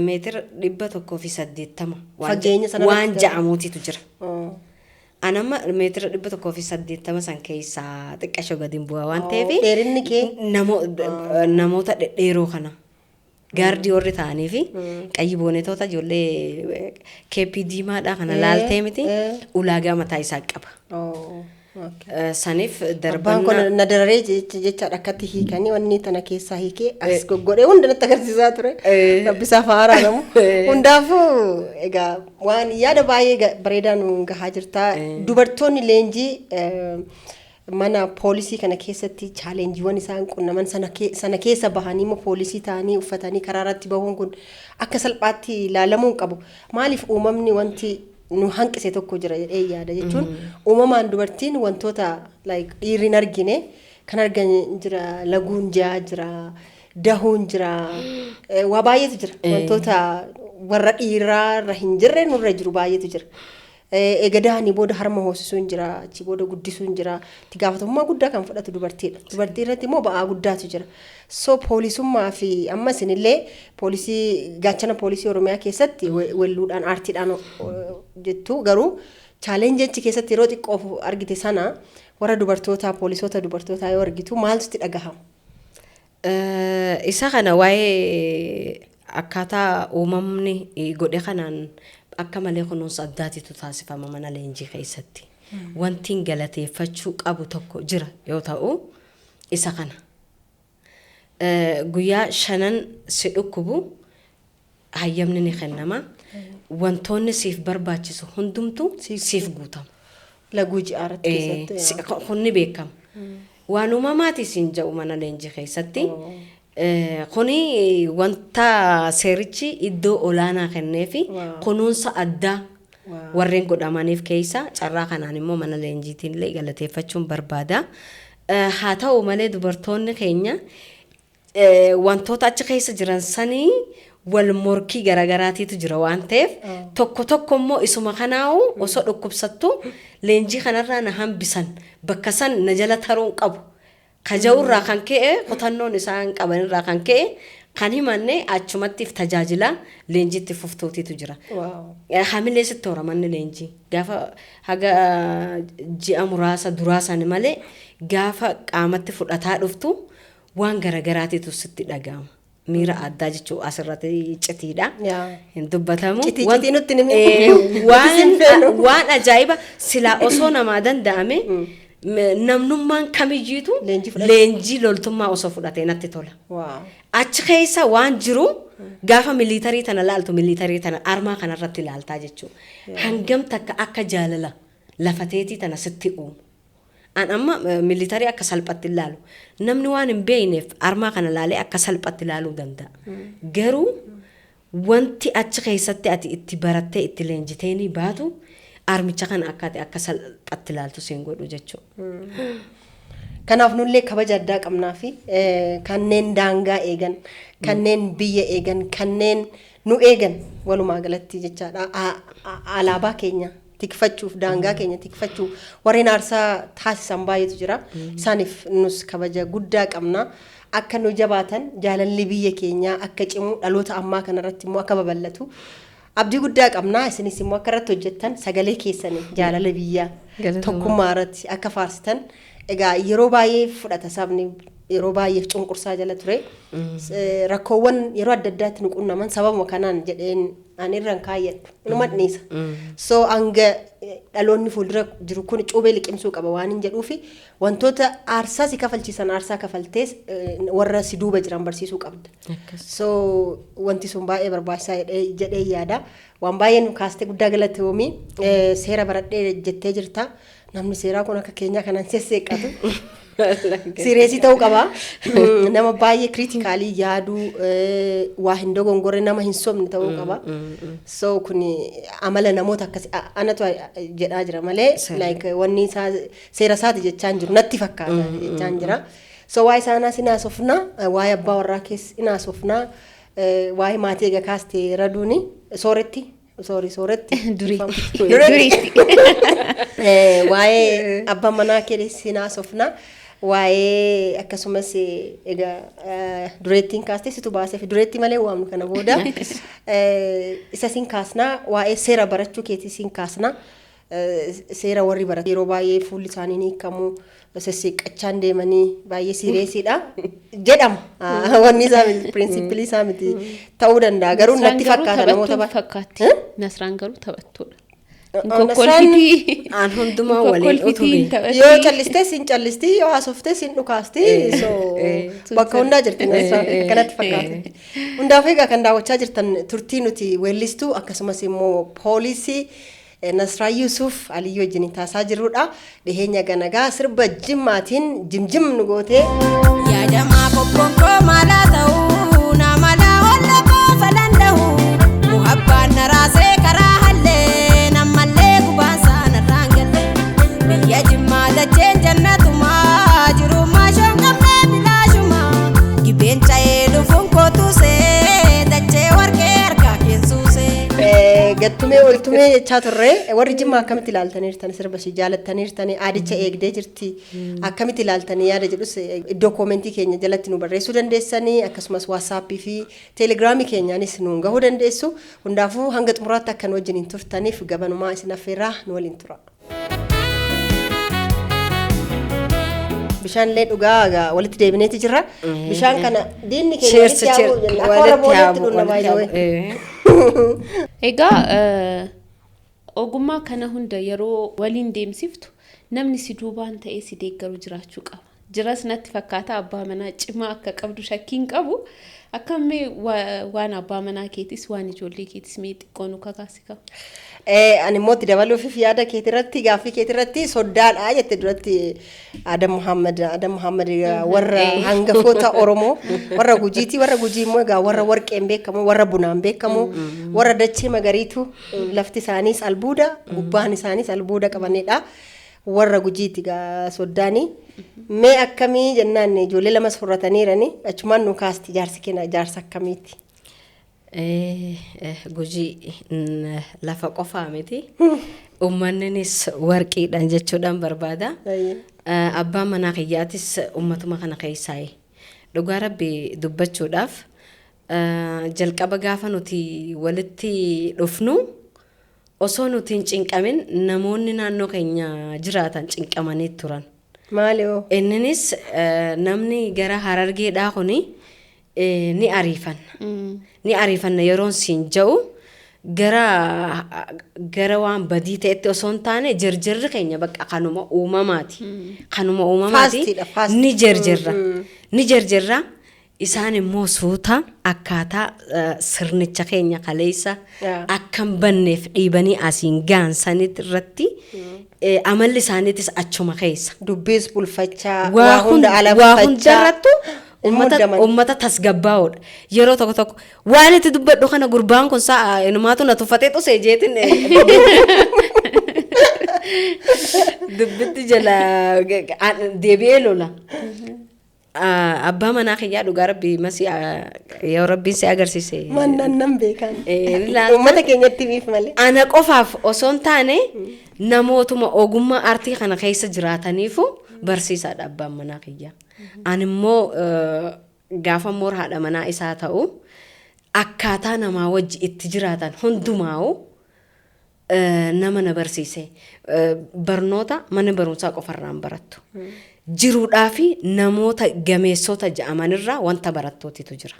S2: meetira 180
S1: Fageenya sana
S2: waan
S1: irratti
S2: ja'amuutitu jira. Anamma meetira 180 san keessaa xiqqasho gadi bu'aa waan ta'eef
S1: Dheerinni kee?
S2: Namoota dhedheeroo kana gaardii warri ta'anii fi qayyi boonetoota ijoollee keeppii diimaadha kana laaltee miti ulaagaa mataa isaa qaba. Saniif
S1: Abbaan kun
S2: darbannaa
S1: na dararee jechaadha akkatti hiikanii wanni tana keessaa hiikee as goggodhee hunda natti agarsiisaa ture. Rabbi isaaf haa araaramu. Hundaafuu egaa waan yaada baay'ee bareedaa nu gahaa jirta. Dubartoonni leenjii mana poolisii kana keessatti chaalenjiiwwan isaan qunnaman sana keessa bahanii immoo poolisii ta'anii uffatanii karaa irratti bahuun kun akka salphaatti ilaalamuu hin qabu. Maaliif uumamni wanti nu hanqise tokko jira jedhee yaada jechuun uumamaan dubartiin wantoota like dhiirri hin argine kan argan jira, laguun ji'aa jira, dahuun jira, waa baay'eetu jira, wantoota warra dhiiraa irra hin jirre nurra jiru baay'eetu jira. Eega dahanii booda harma hoosisuun jira, achi booda guddisuun jira. Itti gaafatamummaa guddaa kan fudhatu dubartiidha. Dubartii irratti immoo ba'aa guddaatu jira. So poolisummaa fi amma isinillee poolisii gaachana poolisii Oromiyaa keessatti welluudhaan aartiidhaan jettu garuu chaalenjii achi keessatti yeroo xiqqoof argite sana warra dubartootaa poolisoota dubartootaa yoo argitu maaltu sitti dhagahama?
S2: Isa kana waa'ee akkaataa uumamni godhe kanaan akka malee kunuunsa addaatitu taasifama mana leenjii keessatti. Wanti hin galateeffachuu qabu tokko jira yoo ta'u isa kana. Guyyaa shanan si dhukkubu hayyamni ni kennama. Wantoonni siif barbaachisu hundumtu siif guutama.
S1: Laguu ji'aa irratti keessattuu.
S2: Kun ni beekama. Waan uumamaati siin jedhu mana leenjii keessatti. Kuni wanta seerichi iddoo olaanaa kenneefi kunuunsa addaa warreen godhamaniif keessa carraa kanaan immoo mana leenjiitiin illee galateeffachuun barbaada. Haa ta'u malee dubartoonni keenya wantoota achi keessa jiran sanii wal morkii garaagaraatiitu jira waan ta'eef tokko tokko immoo isuma kanaa'u osoo dhukkubsattu leenjii kanarraa na hambisan bakka san na jala taruun qabu. Kaja'urraa kan ka'e kutannoon isaan qabanirraa kan ka'e Kan himanne achumattiif tajaajila leenjiitti fuftuutitu jira. Hamilee sitti hora manni leenjii. Gaafa haga ji'a muraasa duraa sani malee gaafa qaamatti fudhataa dhuftu waan garagaraatitu sitti dhaga'ama. Miira addaa jechuun asirratti iccitiidha. Hin dubbatamu.
S1: Citii citii nutti hin himin.
S2: Waan ajaa'iba silaa osoo namaa danda'ame namnummaan kamiyyiitu
S1: Leenjii fudhate.
S2: Leenjii loltummaa osoo fudhatee natti tola. Achi keessa waan jiru gaafa militarii tana laaltu, militarii tana armaa kanarratti ilaaltaa jechuudha. Hangam takka akka jaalala lafateetii tana sitti uumu. An amma militarii akka salphatti ilaalu. Namni waan hin beekneef armaa kana laalee akka salphatti ilaaluu danda'a. Garuu wanti achi keessatti ati itti barattee itti leenjiteenii baatu armicha kana akka ati akka salphatti ilaaltu siin godhu jechuudha.
S1: Kanaaf nullee kabaja addaa qabnaa fi kanneen daangaa eegan, kanneen biyya eegan, kanneen nu eegan walumaa galatti jechaadha. Alaabaa keenya tikfachuuf, daangaa keenya tikfachuuf warreen aarsaa taasisan baay'eetu jira. Isaaniif nus kabaja guddaa qabna. Akka nu jabaatan, jaalalli biyya keenyaa akka cimu, dhaloota ammaa kanarratti immoo akka babal'atu abdii guddaa qabna. Isinis immoo akka irratti hojjettan, sagalee keessanii jaalala biyyaa tokkummaa irratti akka faarsitan. Egaa yeroo baay'ee fudhata, sabni yeroo baay'eef cunqursaa jala ture. Rakkoowwan yeroo adda addaatti nu qunnaman sababuma kanaan jedheen ani irraan kaayyadhu. Inuma dhiisa. So hanga dhaloonni fuuldura jiru kun cuubee liqimsuu qaba waan hin jedhuufi wantoota aarsaa si kafalchiisan aarsaa kafaltees warra si duuba jiran barsiisuu qabda. So wanti sun baay'ee barbaachisaa jedhee yaada. Waan baay'ee nu kaastee guddaa galatoomii. Seera baradhee jettee jirta. Namni seeraa kun akka keenyaa kanaan sesseeqqatu. Serious ta'uu qaba. Nama baay'ee critically yaaduu, waa hin dogongorre, nama hin sobne ta'uu qaba. So kun amala namoota akkasii anatu jedhaa jira malee like wanni isaa seera isaati jechaa hin jiru, natti fakkaata jechaa hin jira. So waa'ee isaanaas hin haasofna, waa'ee abbaa warraa keessa hin haasofna, waa'ee maatii egaa kaastee raduuni sooretti. Sorry, sooretti.
S3: Duriitti.
S1: Duriitti. Waa'ee abbaa manaa keessa hin haasofna. Waa'ee akkasumas egaa dureettiin kaastee situ baasee fi dureettii malee waamnu kana booda. Isa siin kaasnaa, waa'ee seera barachuu keetii siin kaasnaa. Seera warri baratu yeroo baay'ee fuulli isaanii ni hiikamu, sesseeqqachaan deemanii baay'ee seriousiidha jedhama. Wanni isaa miti, principle isaa miti ta'uu danda'a, garuu natti fakkaata namoota
S3: baay'ee. Fakkaatti. Nasraan garuu taphattuudha.
S1: Nasraan
S2: Aan hundumaa waliin utube.
S1: Yoo callistee siin callisti, yoo haasoftee siin dhukaasti, so bakka hundaa jirti Nasraan akkanatti fakkaata. Hundaafuu egaa kan daawwachaa jirtan turtii nuti weellistuu akkasumas immoo poolisii Nasraa Yuusuf Aliyyoo wajjin taasisaa jirrudha. Dhiheenya ganagaa sirba Jimmaatiin jimjim nu gootee.
S4: Yaadamaa qophoon maalaa ta'uu nama laa olla qofa danda'u muhabbaan na raasee karaa hallee nammallee gubaan saanarraan galle biyya Jimmaa dacheen jannatumaa jirummaa shoon qabnee bilaashumaa gibeen ca'ee dhufuun kootuusee dachee warqee harkaa keensuusee.
S1: Gattumee oltumee jechaa turre. Warri Jimmaa akkamitti ilaaltaniirtan sirba ishee? Jaalattaniirtanii? Aadicha eegdee jirti, akkamitti ilaaltanii yaada jedhus iddoo comment keenya jalatti nu barreessuu dandeessanii, akkasumas WhatsAppii fi Telegramii keenyaanis nu gahuu dandeessu. Hundaafuu hanga xumuraatti akka nu wajjin hin turtaniif gabanumaa isin affeerraa, nu waliin tura. Bishaan illee dhugaa egaa walitti deebineeti jirra. Bishaan kana diinni keenya
S2: Cheers,
S1: walitti yaa'uu
S2: cheers.
S1: jenna. Akka warra
S2: Walitti
S1: booleetti
S2: haamu,
S1: dhunna
S2: walitti
S1: baay'ee.
S2: haamu.
S3: Egaa ogummaa kana hunda yeroo waliin deemsiftu namni si duubaan ta'ee si deeggaru jiraachuu qaba. Jiras natti fakkaata, abbaa manaa cimaa akka qabdu shakkiin qabu. Akkammee waan abbaa manaa keetis waan ijoollee keetis mee xiqqoo nu kakaasi qaba.
S1: Ani immoo itti dabaluufif yaada keetirratti, gaaffii keetirratti, soddaadha jette duratti Adam Muhammad. Adam Muhammad egaa warra hangafoota Oromoo warra Gujiiti. Warra Gujii immoo egaa warra warqeen beekamu, warra bunaan beekamu, warra dachee magariitu, lafti isaaniis albuuda, gubbaan isaaniis albuuda qabanidha. Warra Gujiiti egaa soddaani. Mee akkamii jennaan ijoollee lamas horrataniirani, achumaan nu kaasti, jaarsi keenya jaarsa akkamiiti?
S2: Gujii lafa qofaa miti. Uummanninis warqiidhaan jechuudhaan barbaada. Abbaan manaa kiyyaatis uummatuma kana keessaayi. Dhugaa Rabbi dubbachuudhaaf Jalqaba gaafa nuti walitti dhufnu osoo nuti hin cinqamin namoonni naannoo keenya jiraatan cinqamanii turan.
S1: Maali hoo?
S2: Inninis namni gara Harargeedhaa kuni ni ariifanna. Ni ariifanna yeroon siin ja'u gara waan badii ta'etti osoo hin taane jirjirri keenya bakka kanuma uumamaati. Kanuma uumamaati.
S1: Faastiidha, fast.
S2: Ni jirjirra. Ni jirjirra. Isaan immoo suuta akkaataa sirnicha keenya kaleessa akka hin banneef dhiibanii asiin gahan sanitti irratti amalli isaaniitis achuma keessa.
S1: Dubbiis bulfachaa,
S2: Waa
S1: waa hunda
S2: waa
S1: alafachaa.
S2: hundarrattu
S1: Ummata
S2: ummata tasgabbaa'oodha. Yeroo tokko tokko waan itti dubbadhu kana gurbaan kun sa'a inumaatu na tuffatee xusee jeetiin dubbitti jala deebi'ee lola. Abbaa manaa kiyyaa dhugaa rabbii masii yoo rabbiin si agarsiise.
S1: Mannaan nan beekan.
S2: Ni laalta.
S1: Uummata keenyatti miif malee.
S2: Ana qofaaf osoo hin taane namootuma ogummaa aartii kana keessa jiraataniifu barsiisaadha abbaan manaa kiyyaa. Ani immoo gaafa immoo haadha manaa isaa ta'u akkaataa namaa wajji itti jiraatan hundumaa'u nama na barsiise. Barnoota mana barumsaa qofarraan barattu. Jiruudhaa fi namoota gameessota ja'amanirraa wanta barattootitu jira.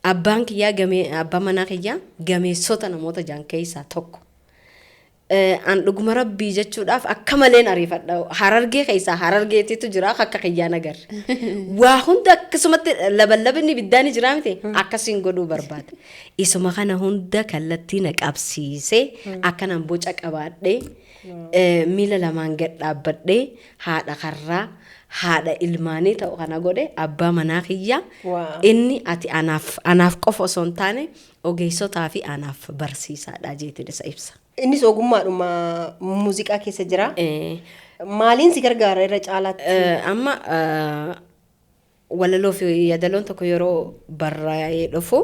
S2: Abbaan kiyyaa gamee abbaan manaa kiyyaa gameessota namoota ja'an keessaa tokko. An dhuguma rabbii jechuudhaaf akka maleen ariifadha. Harargee keessaa harargeetitu jira akka kiyyaan agarre. Waa hunda akkasumatti labalabinni ibiddaan ni jira miti akkasiin godhuu barbaada. Isuma kana hunda kallattii na qabsiisee akkanaan boca qabaadhee miila lamaan gad dhaabbadhee haadha karraa haadha ilmaanii ta'u kana godhe abbaa manaa kiyya. Inni ati anaaf qofa osoo hin taane ogeessotaa fi anaaf barsiisaadha jeetiin isa ibsa.
S1: Innis ogummaadhuma muuziqaa keessa jira. Maaliin si gargaara irra caalaatti?
S2: Amma walaloo fi yadaloon tokko yeroo barraa'ee dhufu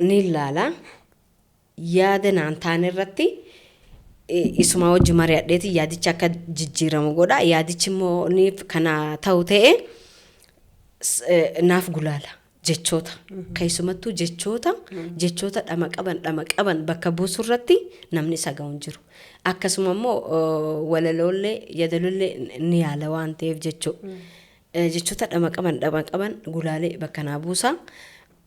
S2: ni ilaala. Yaada naan taane irratti isuma wajji mari'adheeti yaadichi akka jijjiiramu godha. Yaadichi immoo ni kana ta'u ta'e naaf gulaala jechoota. Keessumattuu jechoota dhama qaban bakka buusuu irratti namni isa ga'u hin jiru. Akkasuma immoo walaloollee yadaloollee ni yaala waan ta'eef jechuudha. Jechoota dhama qaban gulaalee bakka naa buusa.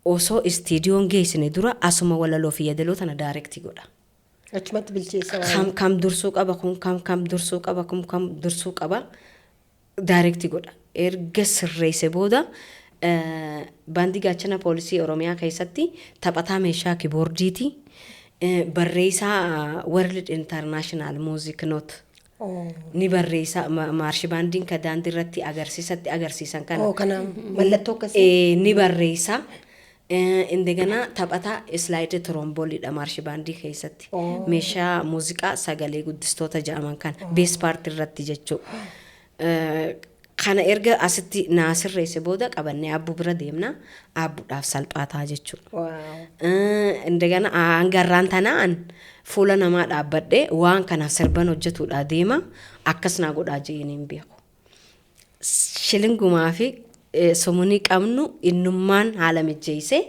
S2: Osoo istiidiyoon geessine dura asuma walaloo fi yadaloo tana direct godha.
S1: Achumatti bilcheessa waan.
S2: Kam kam dursuu qaba kun, kam kam dursuu qaba kun, kam dursuu qaba direct godha. Erga sirreesse booda baandii gaachana poolisii Oromiyaa keessatti taphataa meeshaa kiboordiiti. Barreessaa World International Music Note. Ni barreessaa maarshi baandiin ka daandii irratti agarsiisatti agarsiisan kana.
S1: Oh, kana mallattoo akkasii.
S2: Ni barreessa. Indegana taphataa slide tromboneiidha maarshi baandii keessatti. Meeshaa muuziqaa sagalee guddistoota jedhaman kana bass part irratti jechuudha. Kana erga asitti naa sirreesse booda qabannee abbuu bira deemna. Abbuudhaaf salphaataa jechuudha. Indegana hangarraan tanaan fuula namaa dhaabbadhee waan kana sirban hojjetuudha deema akkas naa godhaa je'een hin beeku. Shilingumaa fi sumunii qabnu innummaan haala mijjeessee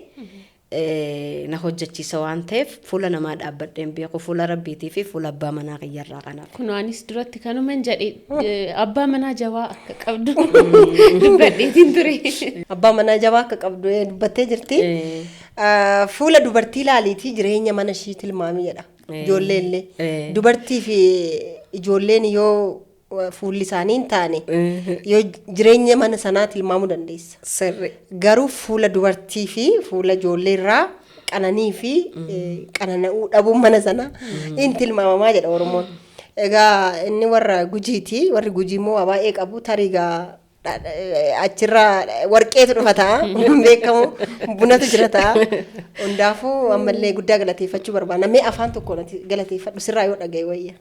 S2: na hojjechiisa waan ta'eef fuula namaa dhaabbadhee hin beeku, fuula rabbiitii fi fuula abbaa manaa kiyyarraa kanaaf.
S3: Kun anis duratti kanuman jedhe, abbaa manaa jabaa akka qabdu dubbadheetiin ture.
S1: Abbaa manaa jabaa akka qabdu dubbattee jirti. Fuula dubartii ilaaliitii jireenya mana ishii tilmaami jedha. Ijoollee illee. Dubartii fi ijoolleen yoo fuulli isaanii hin taane yoo jireenya mana sanaa tilmaamuu dandeessa.
S2: Sirri.
S1: Garuu fuula dubartii fi fuula ijoollee irraa qananii fi qanana'uu dhabuun mana sanaa hin tilmaamamaa jedha Oromoon. Egaa inni warra Gujiiti. Warri Gujii immoo waa baay'ee qabu. Tarii egaa achirraa warqeetu dhufa ta'a. Hin beekamu. Bunatu jira ta'a. Hundaafuu ammallee guddaa galateeffachuu barbaada. Mee afaan tokko natti galateeffadhu, sirraa yoo dhagaye wayya.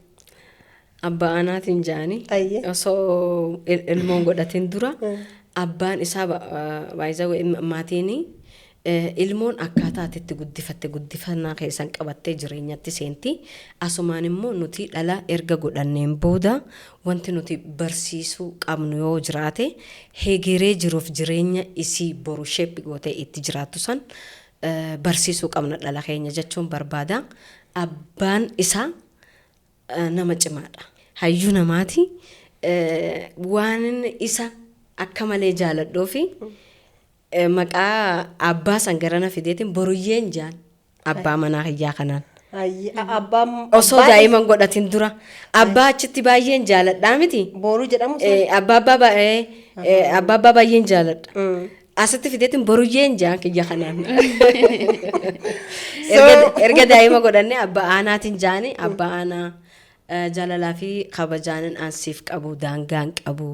S2: Abbaa anaatiin ja'anii osoo ilmoon godhatin dura abbaan isaa baay'isa maatiin. Ilmoon akkaataa ati itti guddifatte guddifannaa keessan qabattee jireenyatti seenti. Asumaan immoo nuti dhala erga godhanneen booda wanti nuti barsiisuu qabnu yoo jiraate, hegeree jiruuf jireenya isii boru shape gootee itti jiraattu san barsiisuu qabna dhala keenya jechuun barbaada. Abbaan isaa nama cimaadha. Hayyuu namaati. Waan inni isa akka malee jaaladhuu fi maqaa abbaa san garana fideetiin Boruyyeen jaan abbaa manaa kiyyaa kanaan.
S1: Abbaan
S2: Osoo daa'ima hin godhatin dura abbaa achitti baay'een jaaladhaa miti.
S1: Booruu jedhamu sun?
S2: Abbaa baay'een jaaladha. Asitti fideetiin Boruyyeen jaan kiyya kanaan. Erga daa'ima godhanne abbaa aanaatiin jaani. Abbaa aanaa, jaalalaa fi kabajaanin ansiif qabu daangaan qabu.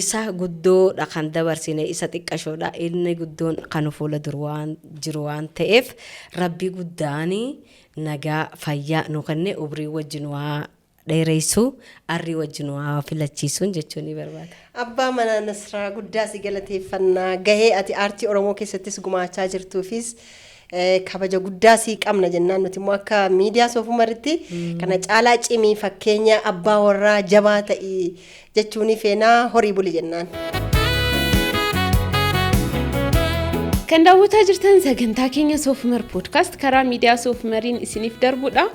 S2: Isa guddoodha kan dabarsine, isa xiqqashoodha. Inni guddoon kan fuula dur waan jiru waan ta'eef, rabbii guddaanii nagaa fayyaa nu kenne, umrii wajjin waa dheereessuu, arrii wajjin waa filachiisuun jechuun ni barbaada.
S1: Abbaa manaa Nasraa, guddaa si galateeffannaa. Gahee ati aartii Oromoo keessattis gumaachaa jirtuufis kabaja guddaa sii qabna jennaan. Nuti immoo akka miidiyaa Soofumaritti kana caalaa cimii, fakkeenya abbaa warraa jabaa ta'ii jechuuni feenaa. Horii buli jennaan.
S3: Kan daawwataa jirtan sagantaa keenya Soofumar Podcast karaa miidiyaa Soofumariin isiniif darbudha.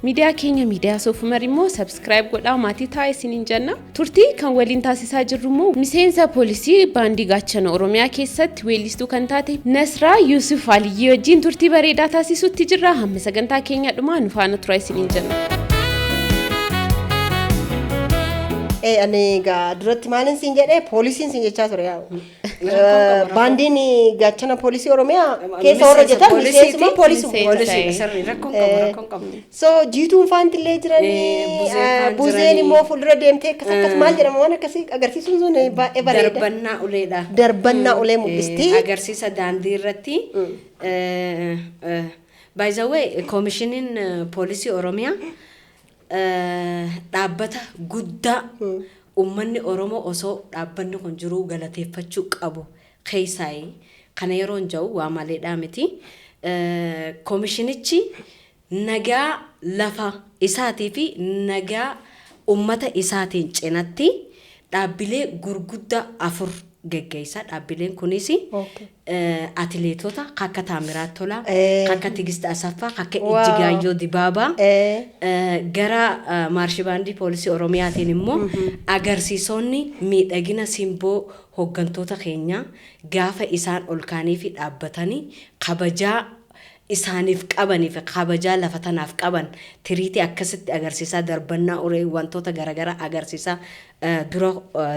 S3: Miidiyaa keenya miidiyaa Soofumar immoo subscribe godhaa, maatii ta'a isiniin jenna. Turtii kan waliin taasisaa jirru immoo miseensa poolisii baandii Gaachana Oromiyaa keessatti weellistuu kan taate Nasraa Yuusuf Aliyyii wajjin turtii bareedaa taasisuutti jirra. Hamma sagantaa keenya dhumaa nu faana tura isiniin jenna.
S1: Ani egaa duratti maalin siin jedhee, poolisiin siin jechaa ture yaa'u. Baandiin Gaachana Poolisii Oromiyaa keessa warra hojjetan miseensuma poolisuma.
S2: Poolisiidha sirrii, rakkoon qabu, rakkoon qabu.
S1: So jiituun faantillee jiranii,
S2: Buzeen faan
S1: buzeen
S2: jiranii.
S1: Immoo fuuldura deemtee akkas akkas maal jedhama, waan akkasii agarsiisuun sun baay'ee bareeda.
S2: Darbannaa uleedha.
S1: Darbannaa ulee mul'isti.
S2: Agarsiisa daandii irratti. By the way, koomishiniin poolisii Oromiyaa dhaabbata guddaa uummanni Oromoo osoo dhaabbanni kun jiruu galateeffachuu qabu keessaayi. Kana yeroon jedhu waa maleedhaa miti. Koomishinichi nagaa lafa isaatii fi nagaa uummata isaatiin cinatti dhaabbilee gurguddaa afur geggeessa. Dhaabbileen kunis atileetota akka Taamiraat Tolaa, akka Tigist Asaffaa, akka Ijjigaayyoo Dibaabaa, gara maarshi baandii poolisii Oromiyaatiin immoo agarsiisonni miidhagina simboo hooggantoota keenyaa gaafa isaan ol kaanii fi dhaabbatanii kabajaa isaaniif qabanii fi kabajaa lafa tanaaf qaban tiriitii akkasitti agarsiisaa, darbannaa ulee, wantoota garaagaraa agarsiisaa dura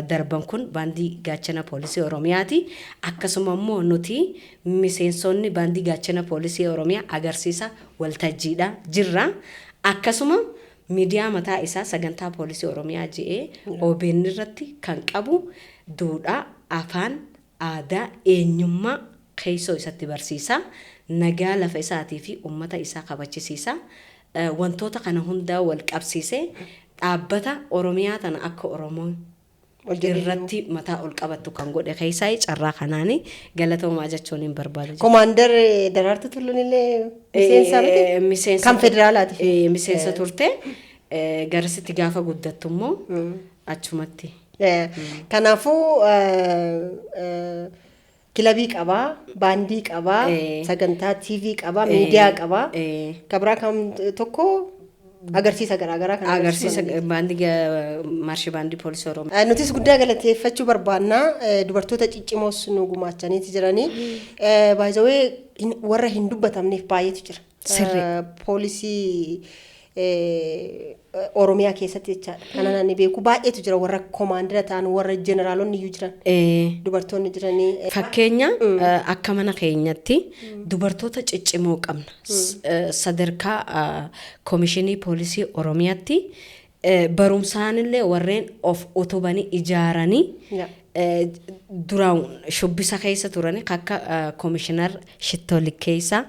S2: darban kun baandii Gaachana Poolisii Oromiyaati. Akkasuma immoo nuti miseensonni baandii Gaachana Poolisii Oromiyaa agarsiisa waltajjiidha jirra. Akkasuma miidiyaa mataa isaa sagantaa poolisii Oromiyaa je'ee OBN irratti kan qabu, duudhaa, afaan, aadaa, eenyummaa keessoo isatti barsiisa. Nagaa lafa isaatii fi uummata isaa kabachisiisa. Wantoota kana hundaa wal qabsiisee dhaabbata Oromiyaa tana akka Oromoon
S1: Ol jedhee
S2: irratti mataa ol qabattu kan godhe keessaa carraa kanaani galatoomaa jechuun hin barbaadu.
S1: Komaander Daraartuu Tulluun illee miseensa miti?
S2: Miseensa
S1: Kan federaalaati.
S2: Miseensa turte. Garasitti gaafa guddattu immoo achumatti.
S1: Kanaafuu kilabii qabaa, baandii qabaa, sagantaa TV qabaa, miidiyaa qabaa. Kabraa kam tokko agarsiisa garaagaraa kan
S2: Agarsiisa baandii, maarshi baandii poolisii Oromiyaa.
S1: Nutis guddaa galateeffachuu barbaannaa. Dubartoota ciccimoos nu gumaachaniiti jiranii. Baay'ee warra hin dubbatamneef baay'eetu jira.
S2: Sirrii.
S1: Poolisii Oromiyaa keessatti jechaadha. Kana namni beeku baay'eetu jira, warra komaandira ta'an, warra jeneraalonni iyyuu jiran. Dubartoonni jiranii.
S2: Fakkeenya akka mana keenyatti dubartoota ciccimoo qabna. Sadarkaa koomishinii poolisii Oromiyaatti barumsaanillee warreen of utubanii ijaaranii duraan shubbisa keessa turani akka koomishinar Shittoo Likkeessaa,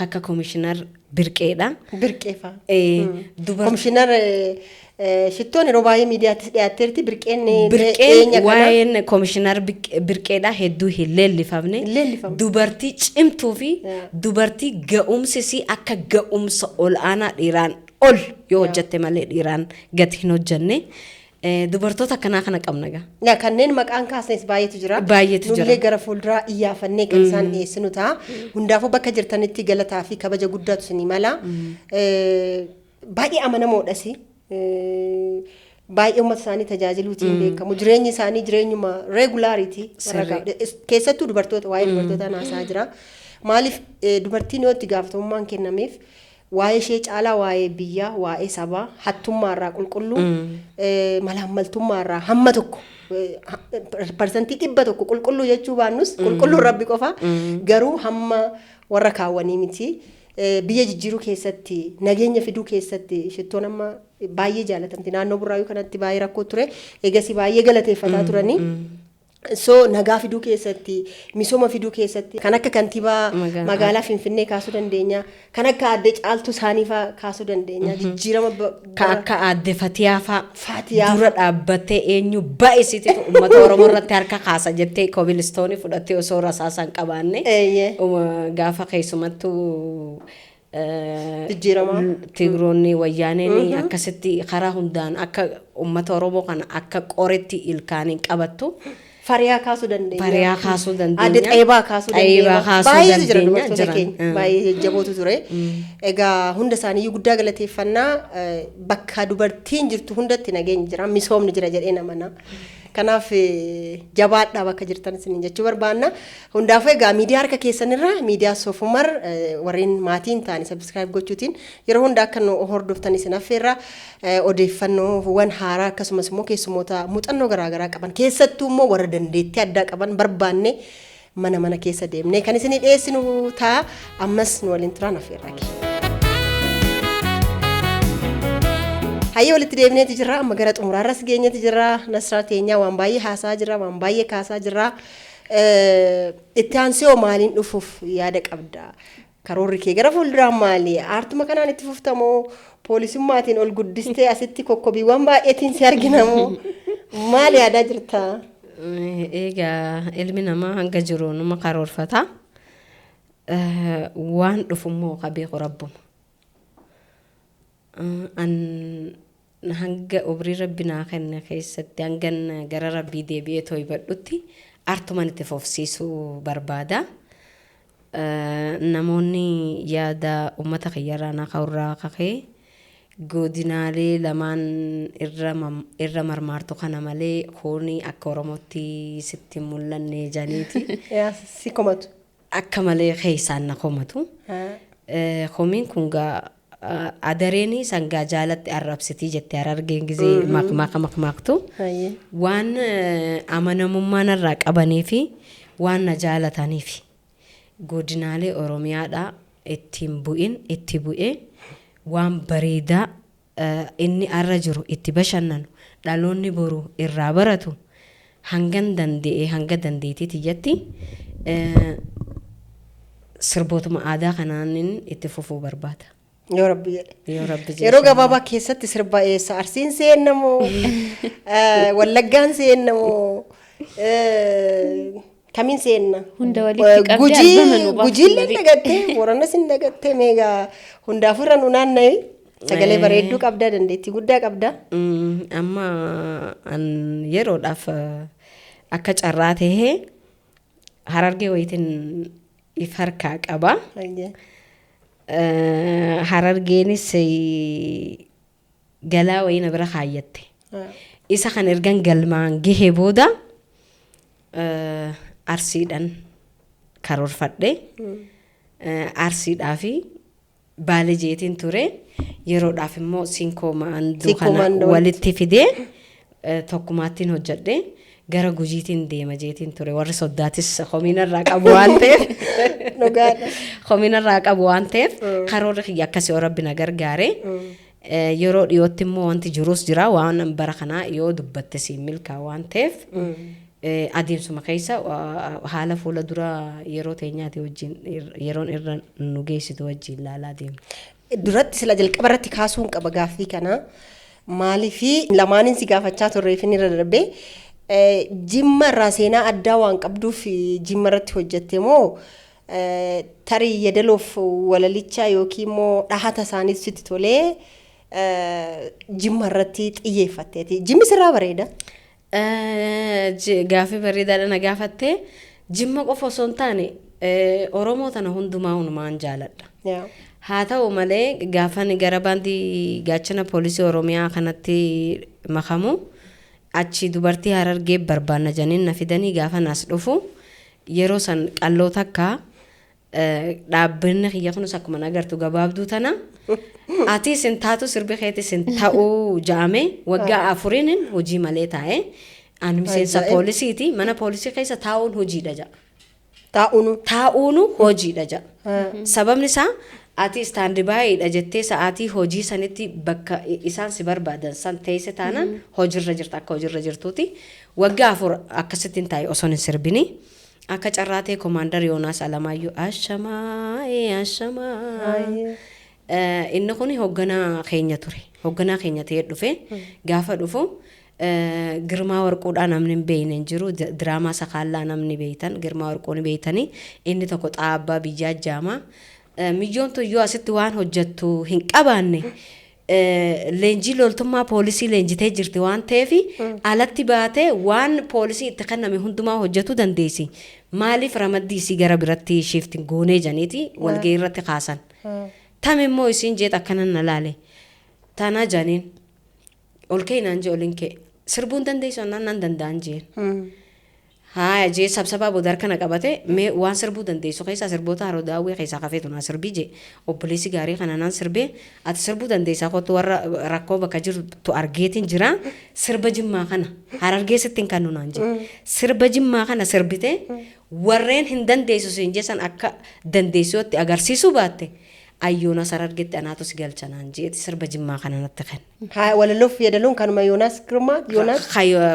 S2: akka koomishinar Birqeedha.
S1: Birqee fa'a.
S2: Dubar
S1: Komishinar Shittoon yeroo baay'ee miidiyaattis dhiyaatteerti. Birqeen
S2: Birqeen
S1: dhiyeenya kana
S2: waa'een komishinar Birqeedhaa hedduu hin leellifamne.
S1: Hin leellifamne.
S2: Dubartii cimtuu fi
S1: Yaa.
S2: dubartii ga'umsi isii akka ga'umsa ol'aanaa dhiiraan ol yoo hojjette malee dhiiraan gadi hin hojjenne. Dubartoota akkanaa kana qabna gaa.
S1: Yaa, kanneen maqaan kaasnes baay'eetu jira.
S2: Baay'eetu jira.
S1: Nullee gara fuulduraa iyyaafannee kan isaan dhiyeessinu ta'a. Hundaafuu bakka jirtanitti galataa fi kabaja guddaatu isinii mala. Baay'ee amanamoodhas. Baay'ee uummata isaanii tajaajiluutiin beekamu. Jireenyi isaanii jireenyuma regularity. Keessattuu dubartoota, waa'ee dubartoota naasaa jira. Maaliif dubartiin yoo itti gaafatamummaan kennameef waa'ee ishee caalaa waa'ee biyyaa, waa'ee sabaa, hattummaarraa qulqulluu, malaammaltummaarraa hamma tokko 100% qulqulluu jechuu baannus, qulqulluun rabbi qofa, garuu hamma warra kaawwanii miti. Biyya jijjiiruu keessatti, nageenya fiduu keessatti Shittoon amma baay'ee jaalatamti. Naannoo Burraayuu kanatti baay'ee rakkoo ture. Egasii baay'ee galateeffataa turanii. So nagaa fiduu keessatti, misooma fiduu keessatti kan akka kantiibaa magaalaa Finfinnee kaasuu dandeenya. Kan akka aadde Caaltuu isaanii fa'aa kaasuu dandeenya. Jijjiirama
S2: Ka akka aadde Fatiyaa fa'a
S1: Fatiyaa
S2: dura dhaabbattee eenyu baay'isiitu uummata Oromoo irratti harka kaasa jettee kobilistoonii fudhattee osoo rasaasa hin qabaanne. Gaafa keessumattuu
S1: Jijjiirama.
S2: Tigiroonni wayyaaneen akkasitti karaa hundaan akka uummata Oromoo kana akka qoretti ilkaaniin qabattu.
S1: Fariyaa kaasuu dandeenya.
S2: Fariyaa kaasuu dandeenya.
S1: Aadde Xaayibaa kaasuu dandeenya.
S2: Xaayibaa kaasuu
S1: Baay'eetu jira
S2: dandeenya
S1: dubartoota
S2: jiran.
S1: keenya. Baay'ee jajjabootu ture. Egaa hunda isaaniiyyuu guddaa galateeffannaa. Bakka dubartiin jirtu hundatti nageenyi jira. Misoomni jira jedhee namana. Kanaaf jabaadhaa bakka jirtan isiniin jechuu barbaanna. Hundaafuu egaa miidiyaa harka keessanirra miidiyaa Soofumar warreen maatiin ta'anii subscribe gochuutiin yeroo hunda akka nu hordoftan isin affeerra. Odeeffannoowwan haaraa akkasumas immoo keessumoota muuxannoo garaagaraa qaban, keessattuu immoo warra dandeettii addaa qaban barbaanne mana mana keessa deemnee kan isinii dhiyeessinu ta'a. Ammas nu waliin turaan affeerraa keenya. Hayyee, walitti deebineeti jirra. Amma gara xumuraarras geenyeeti jirra. Nasraa teenyaa waan baay'ee haasaa jirra, waan baay'ee kaasaa jirra. Itti aansee hoo maaliin dhufuuf yaada qabda? Karoorri kee gara fuulduraan maali? Aartuma kanaan itti fuftamoo, poolisummaatiin ol guddistee asitti kokkobiiwwan baay'eetiin si arginamoo, maal yaadaa jirta?
S2: Egaa ilmi namaa hanga jiru numa karoorfata. Waan dhufummoo ka beeku rabbuma. An hanga umrii rabbi naa kenne keessatti, hangan gara rabbii deebi'ee tooybadhutti artuman itti fufsiisuu barbaada. Namoonni yaada uummata kiyyarraa na ka'urraa kakee godinaalee lamaan irra marmaartu kana malee kuni akka Oromootti sitti hin mul'anne janiiti.
S1: Yaa, si komatu.
S2: Akka malee keessaan na komatu. Komiin kun gaa adareen sangaa jaalatti arrabsitii jettee Harargeen gizee maqmaqa maqmaaqtu. Waan amanamummaa narraa qabanii fi waan na jaalataniif godinaalee Oromiyaadhaa ittiin bu'in itti bu'ee waan bareedaa inni arra jiru itti bashannanu, dhaloonni boru irraa baratu, hangan danda'e, hanga dandeettii tiyyatti sirbootuma aadaa kanaanin itti fufuu barbaada.
S1: Yoo rabbi jedhe.
S2: Yoo rabbi jedhe.
S1: Yeroo gabaabaa keessatti sirba eessa? Arsiin seennamoo? Wallaggaan seennamoo? Kamiin seenna?
S3: Hunda walitti qabdee
S1: Gujii
S3: albama nu baaftu
S1: Gujiillee
S3: malee.
S1: dagattee, Booranas hin dagattee, meegaa hundaafuu irra nu naanna'e. Sagalee bareedduu qabda, dandeettii guddaa qabda.
S2: Amma an yeroodhaaf akka carraa tahee Harargee wayitiin if harkaa qaba. Harargeenis galaa wayii na bira kaayyatte. Isa kan ergan galmaan gahee booda Arsiidhaan karoorfadhe. Arsiidhaa fi Baalee jeetiin ture. Yeroodhaaf immoo Sinkoo Maanduu
S1: Sinkoo
S2: kana
S1: Maandoo
S2: walitti fidee tokkumaattiin hojjedhe. Gara Gujiitiin deema jeetiin ture. Warri soddaatis komiinarraa qabu waan ta'eef.
S1: Dhugaadha.
S2: Komiinarraa qabu waan ta'eef karoorri kiyya akkasii yoo rabbi na gargaare. Yeroo dhiyootti immoo wanti jirus jira, waan bara kanaa yoo dubbatte siin milkaa waan ta'eef adeemsuma keessa haala fuula dura yeroo teenyaati wajjin yeroon irra nu geessitu wajjin laalaa deemna.
S1: Duratti sila jalqaba irratti kaasuun qaba gaaffii kana. Maaliifi lamaaniin si gaafachaa turreef inni irra darbee Jimma irraa seenaa addaa waan qabduuf Jimma irratti hojjette moo tarii yeedaloof walalicha yookiin immoo dhahata isaaniis sitti tolee Jimma irratti xiyyeeffatteeti? Jimmi sirraa bareeda.
S2: Gaaffii bareedaadha na gaafattee. Jimma qofa osoo hin taane, Oromoo tana hundumaa hunumaan jaaladha. Haa ta'u malee, gaafan gara baandii Gaachana Poolisii Oromiyaa kanatti makamu, achi dubartii Harargee barbaanna janiin na fidanii, gaafan as dhufu yeroo san qalloo takka, dhaabbanni kiyya kunis akkuma agartu gabaabduu tana. Ati isin taatu, sirbi keetis hin ta'uu ja'ame. Waggaa 4n hojii malee taa'e. Ani miseensa
S1: Ajaa'ib.
S2: poolisiiti. Mana poolisii keessa taa'uun hojiidha ja'a.
S1: Taa'uunu.
S2: Taa'uunu hojiidha ja'a. Sababni isaa, ati stand by dha jettee sa'aatii hojii sanitti bakka isaan si barbaadan san teesse taanaan hojiirra jirta, akka hojiirra jirtuuti. Waggaa 4 akkasitti hin taa'e osoo hin sirbini. Akka carraa ta'e, Komaandar Yoonaas Alamaayyoo, ashamaa ashamaa. Inni kun hoogganaa keenya ture. Hoogganaa keenya ta'ee dhufe. Gaafa dhufu Girmaa Warquudhaa namni hin beekne hin jiru. Diraamaa Sakaallaa namni beektan Girmaa Warquu ni beektanii. Inni tokko xaabbaa biyyaa jaamaa. Miyyoon tuyyoo asitti waan hojjettu hin qabaanne, leenjii loltummaa poolisii leenjitee jirti waan ta'eef, alatti baatee waan poolisii itti kenname hundumaa hojjetuu dandeessi. Maaliif ramaddii isii gara biratti shift goonee janiiti walgahii irratti kaasan. Tam immoo isiin jeet akkanan na laale. Tana janiin ol ka'e naan jee, oliin ka'e. Sirbuu hin dandeessu annaan, nan danda'an jeen. Haaya jee, sabsabaa booda harka na qabate, mee waan sirbuu dandeessu keessaa sirboota Haroo Daawwee keessaa kafeetu naa sirbii jee. Obboleessi gaarii kana naan sirbee, ati sirbuu dandeessaa, kottu, warra rakkoo bakka jirtu argeetiin jira, sirba Jimmaa kana Harargee sitti hin kennu naan jee. Sirba Jimmaa kana sirbite, warreen hin dandeessu siin jeessan akka dandeessuutti agarsiisuu baatte, Ayyoonas Harargeetti anaatu si galcha naan jeeti sirba Jimmaa kana natti kenne.
S1: Haa, walaloof yeedaloon kanuma Yoonaas Girmaa, Yoonaas.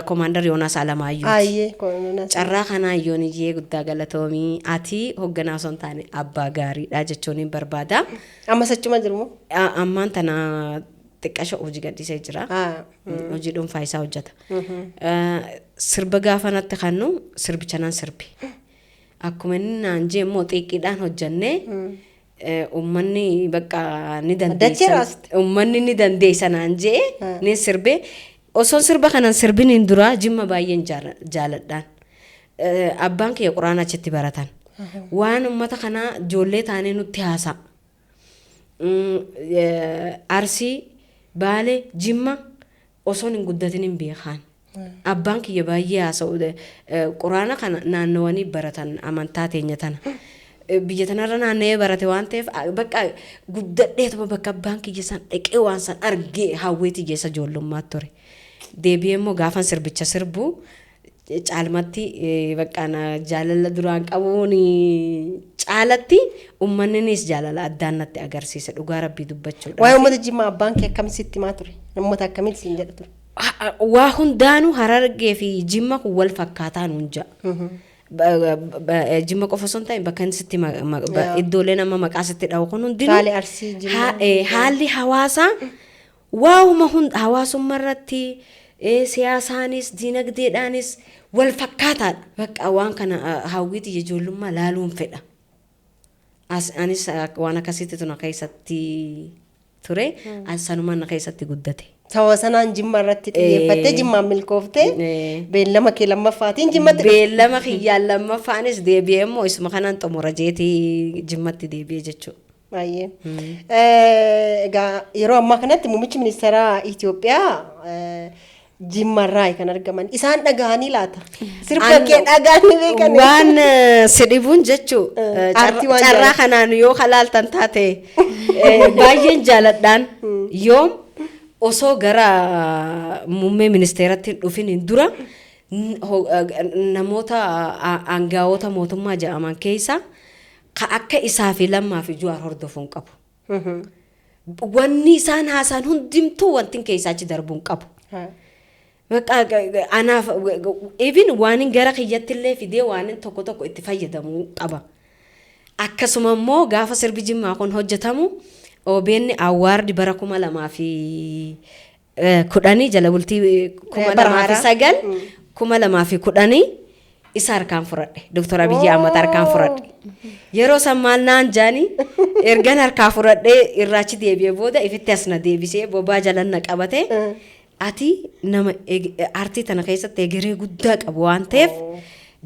S2: Komaandar Yoonaas Alamaayyuuti.
S1: Ayyee, Yoonaas.
S2: Carraa kanaa Yooniyyee, guddaa galatoomii, ati hoogganaa osoo hin taane abbaa gaariidha jechuun hin barbaada.
S1: Ammas achuma jiru moo?
S2: Ammaan tana xiqqasha hojii gadhiisee jira. Hojii dhuunfaa isaa hojjeta. Sirba gaafa natti kennu sirbicha nan sirbi. Akkuma inni naan jee immoo xiiqiidhaan hojjannee, uummanni bakka ni
S1: Dachee
S2: dandeessa.
S1: raaste.
S2: Uummanni ni dandeessa naan jee ni sirbee. Osoon sirba kanan sirbiniin dura Jimma baay'een jaaladhaan. Abbaan kiyya quraana achitti baratan. Waan uummata kanaa ijoollee taanee nutti haasa'a. Arsii, Baalee, Jimma osoon hin guddatin hin beekaan. Abbaan kiyya baay'ee haasa'u, quraana kana naannawanii baratan, amantaa teenya tana. Biyya tanarra naanna'ee barate waan ta'eef, bakka guddadheetuma bakka abbaan kiyya san dhaqee waan san argee hawweetii geessa ijoollummaa ture. Deebi'ee immoo gaafan sirbicha sirbu caalmatti, bakka na jaalala duraan qabuun caalatti uummanninis jaalala addaan natti agarsiise, dhugaa Rabbii dubbachuudha.
S1: Waa'ee uummata Jimmaa abbaan kee akkam sitti himaa ture? Uummata akkamitti siin jedha ture?
S2: Waa hundaanuu Harargee fi Jimma kun wal fakkaataa nuun ja'a. Jimma qofa osoo hin ta'in, bakka inni sitti iddooleen amma maqaa sitti dha'u kun hundinuu
S1: Baalee, Arsii, Jimma.
S2: Haalli hawaasaa waa'uma hunda, hawaasummaa irratti, siyaasaanis diinagdeedhaanis wal fakkaataadha. Bakka waan kana hawwiiti ijoollummaa laaluun fedha. As, anis waan akkasiitti tuna keessatti ture. As sanumaan na keessatti guddate.
S1: Sababa sanaan Jimma irratti xiyyeeffattee, Jimmaan milkooftee, beellama kee lammaffaatiin Jimmatti dhufte.
S2: Beellama kiyyaan lammaffaanis deebi'ee immoo isuma kanaan xumura jeetii Jimmatti deebi'ee jechuudha.
S1: Baay'ee. Egaa yeroo ammaa kanatti muummichi ministeeraa Itoophiyaa Jimmarraa kan argaman. Isaan dhagahanii laata? Sirba kee dhagahanii beekan?
S2: Waan si dhibuun jechuu
S1: Aartii waan
S2: carraa
S1: jaallattu.
S2: kanaan yoo kalaaltan taate, baay'een jaaladhaan, yoom osoo gara muummee ministeeratti hin dhufin hin dura namoota aangawoota mootummaa jedhaman keessa ka akka isaa fi Lammaa fi Juwaar hordofuun qabu. Wanni isaan haasaan hundimtuu wantin keessaa achi darbuun qabu. Bakka anaaf even waan hin gara kiyyatti illee fidee waan hin tokko tokko itti fayyadamuu qaba. Akkasuma immoo gaafa sirbi Jimmaa kun hojjetamu, OBN Award bara kuma lamaa fi 10 jala bultii kuma
S1: Bara
S2: lamaa fi
S1: haaraa.
S2: sagal 2010 isa harkaan fudhadhe. Dooktar Abiyyi Ahmad harkaan fudhadhe. Yeroo san maal naan jaani, ergan harkaa fudhadhee irraachi deebi'ee booda ifitti as na deebisee bobaa jalan na qabate, ati nama aartii tana keessatti egeree guddaa qabu waan ta'eef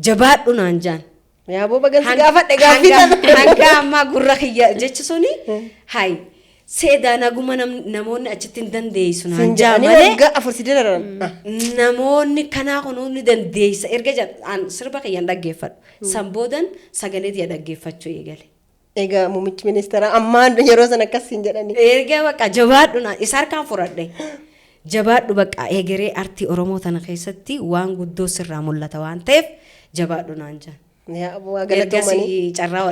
S2: jabaadhu naan jaan.
S1: Yaa booba gansi gaafadhe gaaffii sana.
S2: Hanga ammaa gurra kiyya jechi suni hay seedaa naguma namoonni achitti hin dandeessu naan
S1: Siin
S2: jaa
S1: jedhanii
S2: malee
S1: waggaa 4 si dararan.
S2: Namoonni kanaa kun ni dandeessa erga jedhan sirba kiyyaan dhaggeeffadhu. San boodan sagalee tiyya dhaggeeffachuu eegale.
S1: Egaa muummichi ministeeraa ammaan yeroo sana akkas siin jedhanii.
S2: Erga bakka jabaadhu naan isa harkaan fudhadhe. Jabaadhu, bakka egeree artii Oromoo tana keessatti waan guddoo sirraa mul'ata waan ta'eef jabaadhu naan jaan.
S1: Yaa waa galatoomanii.
S2: Ergasii carraa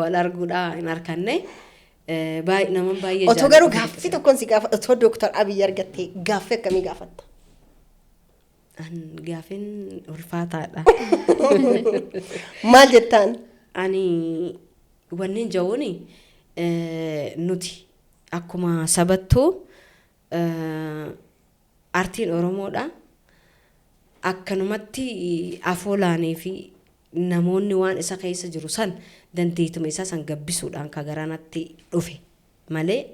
S2: wal arguudhaa hin arganne. Naman baay'ee
S1: Otoo garuu
S2: jaalladhu.
S1: Gaaffii tokkoon si gaafa, otoo Dooktar Abiyyi argattee gaaffii akkamii gaafatta?
S2: An gaaffiin ulfaataadha.
S1: Maal jettaan?
S2: Ani wanni ja'uuni, nuti akkuma sabattuu artiin Oromoodha. Akkanumatti afoolaanii fi namoonni waan isa keessa jiru san dandeetuma isaa san gabbisuudhaan ka garanatti dhufe malee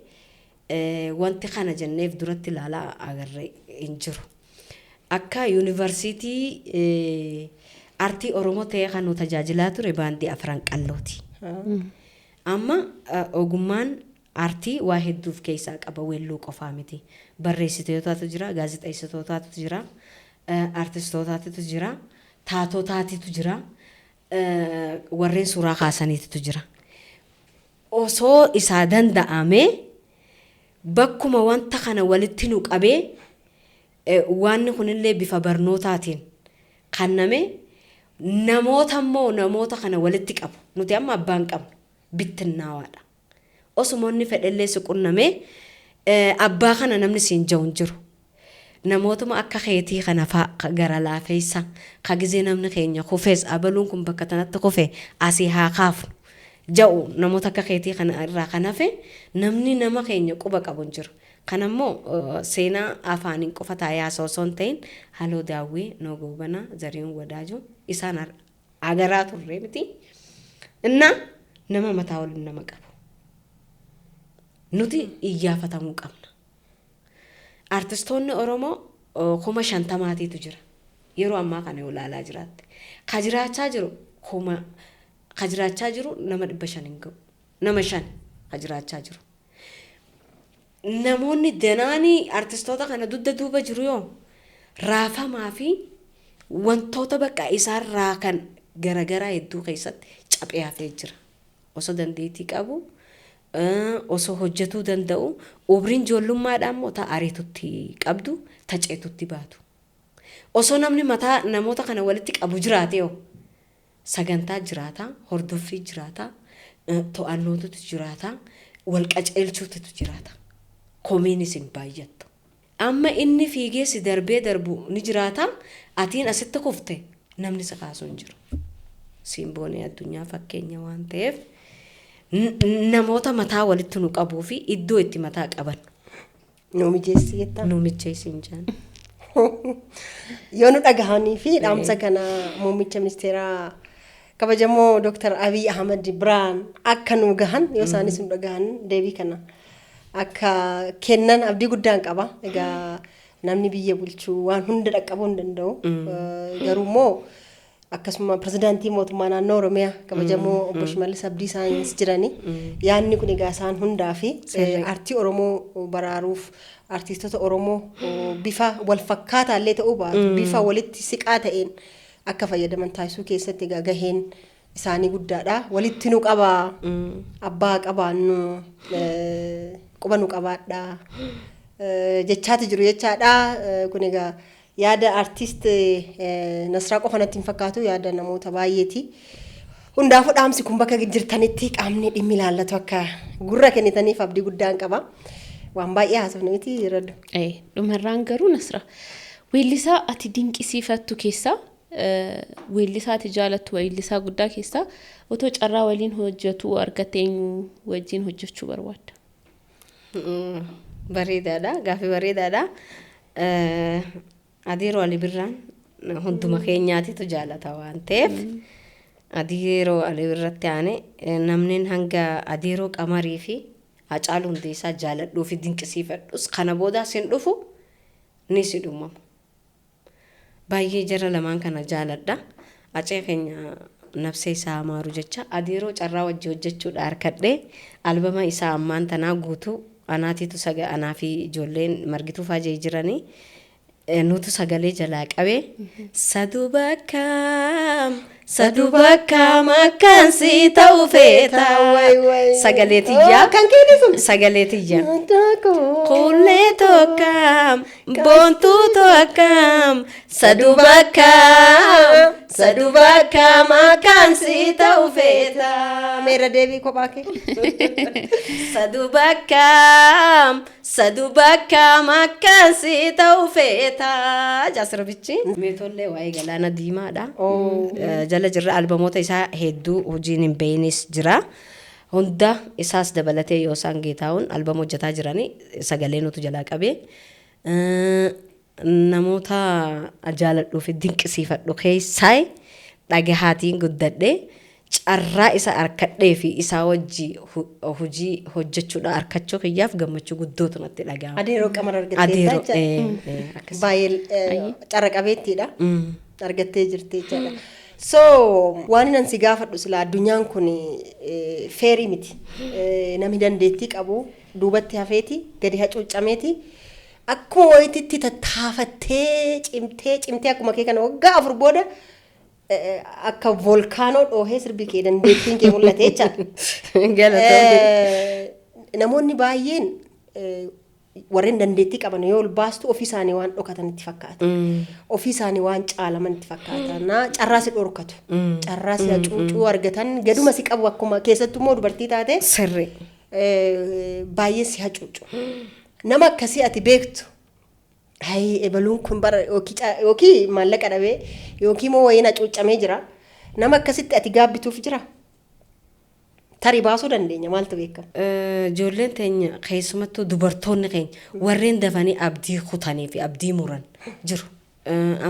S2: wanti kana jenneef duratti ilaalaa agarre hin jiru. Akka yuunivarsiitii artii Oromoo ta'ee kan nu tajaajilaa ture baandii Afran Qallooti. Amma ogummaan aartii waa hedduuf keessaa qaba, weelluu qofaa miti. Barreessitootaatu jira, gaazexeessitootaatu jira, artistootaatu jira, taatotaatitu jira, warreen suuraa kaasaniitu jira. Osoo isaa danda'amee bakkuma wanta kana walitti nu qabee waanni kunillee bifa barnootaatiin kanname, namoota immoo namoota kana walitti qabu. Nuti amma abbaan qabnu bittinnaawaadha. Osuma inni fedhellee si qunnamee abbaa kana namni siin jiru hin jiru. Namootuma akka keetii kana fa'a gara laafeessa ka gizee namni keenya kufees abaluun kun bakka tanatti kufe asii haa kaafnu ja'u, namoota akka keetii kana irraa kan hafe namni nama keenya quba qabu hin jiru. Kanammoo seenaa afaaniin qofa taa'ee haasa'u osoo hin ta'in, Haloo Daawwee, Noo Goobanaa, Zarihuun Wadaajoo isaan agaraa turre miti. Innaa nama mataa waliin nama qabu. Nuti iyyaafatamuu qabna. Artistoonni Oromoo 50,000tiitu jira. Yeroo ammaa kana yoo ilaalaa jiraatte. Ka jiraachaa jiru kuma ka jiraachaa jiru nama 500 hin ga'u. Nama shan ka jiraachaa jiru. Namoonni danaanii artistoota kana dugda duuba jiru yoo raafamaa fi wantoota bakka isaarraa kan garagaraa hedduu keessatti caphee hafee jira. Osoo dandeettii qabu, osoo hojjetuu danda'u, umriin ijoollummaadhaan immoo ta ariitutti qabdu, ta ceetutti baatu. Osoo namni mataa namoota kana walitti qabu jiraate yoo sagantaa jiraata, hordoffii jiraata, to'annootu jiraata, wal qaceelchuutu jiraata. Komiinis hin baay'attu. Amma inni fiigee si darbee darbu ni jiraata, atiin asitti kufte namni si kaasu hin jiru. Simboonii addunyaa fakkeenya waan ta'eef namoota mataa walitti nu qabuu fi iddoo itti mataa qaban
S1: Nu mijeessi jettaa?
S2: Nu mijeessi hin jaan.
S1: Yoo nu dhagahanii fi dhaamsa kana muummicha ministeeraa kabajamoo Dr. Abiy Ahmad biraan akka nu gahan, yoo isaanis nu dhagahan deebii kana akka kennan abdii guddaan qaba. Egaa namni biyya bulchuu waan hunda dhaqqabuu hin danda'u. Garuu immoo akkasuma pirezidaantii mootummaa naannoo Oromiyaa kabajamoo obbo Shimallis Abdiisaanis jirani. Yaadni kun egaa isaan hundaa fi aartii Oromoo baraaruuf, artiistota Oromoo bifa wal fakkaataa illee ta'uu baatu bifa walitti siqaa ta'een akka fayyadaman taasisuu keessatti egaa gaheen isaanii guddaadha. Walitti nu qabaa, abbaa qabaannu, quba nu qabaadhaa jechaati jiru jechaadha. Kun egaa yaada artist Nasraa qofa natti hin fakkaatu, yaada namoota baay'eeti. Hundaafuu dhaamsi kun bakka jirtanitti qaamni dhimmi ilaallatu akka gurra kennitaniif abdii guddaan qaba. Waan baay'ee haasofne miti raddu.
S3: Dhumarraan garuu Nasra, weellisaa ati dinqisiifattu keessaa, weellisaa ati jaalattu, weellisaa guddaa keessaa otoo carraa waliin hojjetu argatte eenyu wajjin hojjechuu barbaadda?
S2: Bareedaadha. Gaaffii bareedaadha. Adeeroo Ali Birraan hunduma keenyaatitu jaalata waan ta'eef Adeeroo Ali Birratti aane namni hanga Adeeroo Qamarii fi Hacaaluu Hundeessaa jaaladhuu fi dinqisiifadhus kana booda sin dhufu ni si dhumamu. Baay'ee jara lamaan kana jaaladha. Acee keenya nafsee isaa amaaru jecha Adeeroo carraa wajji hojjechuudha harkadhee albama isaa ammaan tanaa guutuu anaatiitu saga anaa fi ijoolleen Margituu Faajee jiranii nutu sagalee jalaa qabee sadu bakkaam sadu bakkaam akkaan si ta'u feeta
S1: Wayi, wayi.
S2: sagalee tiyyaa
S1: Oh, kan keeti sun.
S2: Sagalee tiyyaa. Qullee tokkam, boontuu tokkam, sadu bakkaam, sadu bakkaam akkaan si ta'u feeta.
S1: Meera deebii kophaa kee.
S2: Sadu bakkaam, sadu bakkaam akkaan si ta'u feeta. Jaasirbichi. Meetollee waa'ee galaana diimaadha. Jala jirra albamoota isaa hedduu hojiin hin beeynis jira. Hunda isaas dabalatee yoo isaan geetaa'uun albama hojjetaa jiranii sagalee nutu jalaa qabee. Namoota jaaladhuu fi dinqisiifadhu keessaa dhagahaatiin guddadhee carraa isa harkadhee fi isaa wajji hojii hojjechuudha harkachuu kiyyaaf gammachuu guddootu natti dhagahama.
S1: Adeeroo Qamar argattee
S2: Adeeroo
S1: jecha.
S2: Akkasii.
S1: Baay'ee carra qabeettiidha. Argattee jirti jechaadha. So waan nan si gaafadhu sila addunyaan kun fair miti. Namni dandeettii qabu duubatti hafeeti gadi hacuuccameeti. Akkuma wayititti tattaafattee cimtee cimtee akkuma kee kana waggaa 4 booda akka volkaanoo dhoohee sirbi kee dandeettiin kee mul'ate jechaadha.
S2: Galatoomii.
S1: Namoonni baay'een warreen dandeettii qaban yoo ol baastu ofii isaanii waan dhokatan itti fakkaata. Ofii isaanii waan caalaman itti fakkaata. Na carraa si dhorkatu. Carraa si hacuucuu argatan gaduma si qabu akkuma keessattuu immoo dubartii taate
S2: Sirri.
S1: Baay'ee si hacuucu. Nama akkasii ati beektu hayi ebaluun kun bara yookiin maallaqa dhabee yookiin immoo wayiin hacuuccamee jira. Nama akkasitti ati gaabbituuf jira. Tarii baasuu dandeenya maaltu beekama?
S2: Ijoolleen teenya keessumattuu dubartoonni keenya warreen dafanii abdii kutanii fi abdii muran jiru.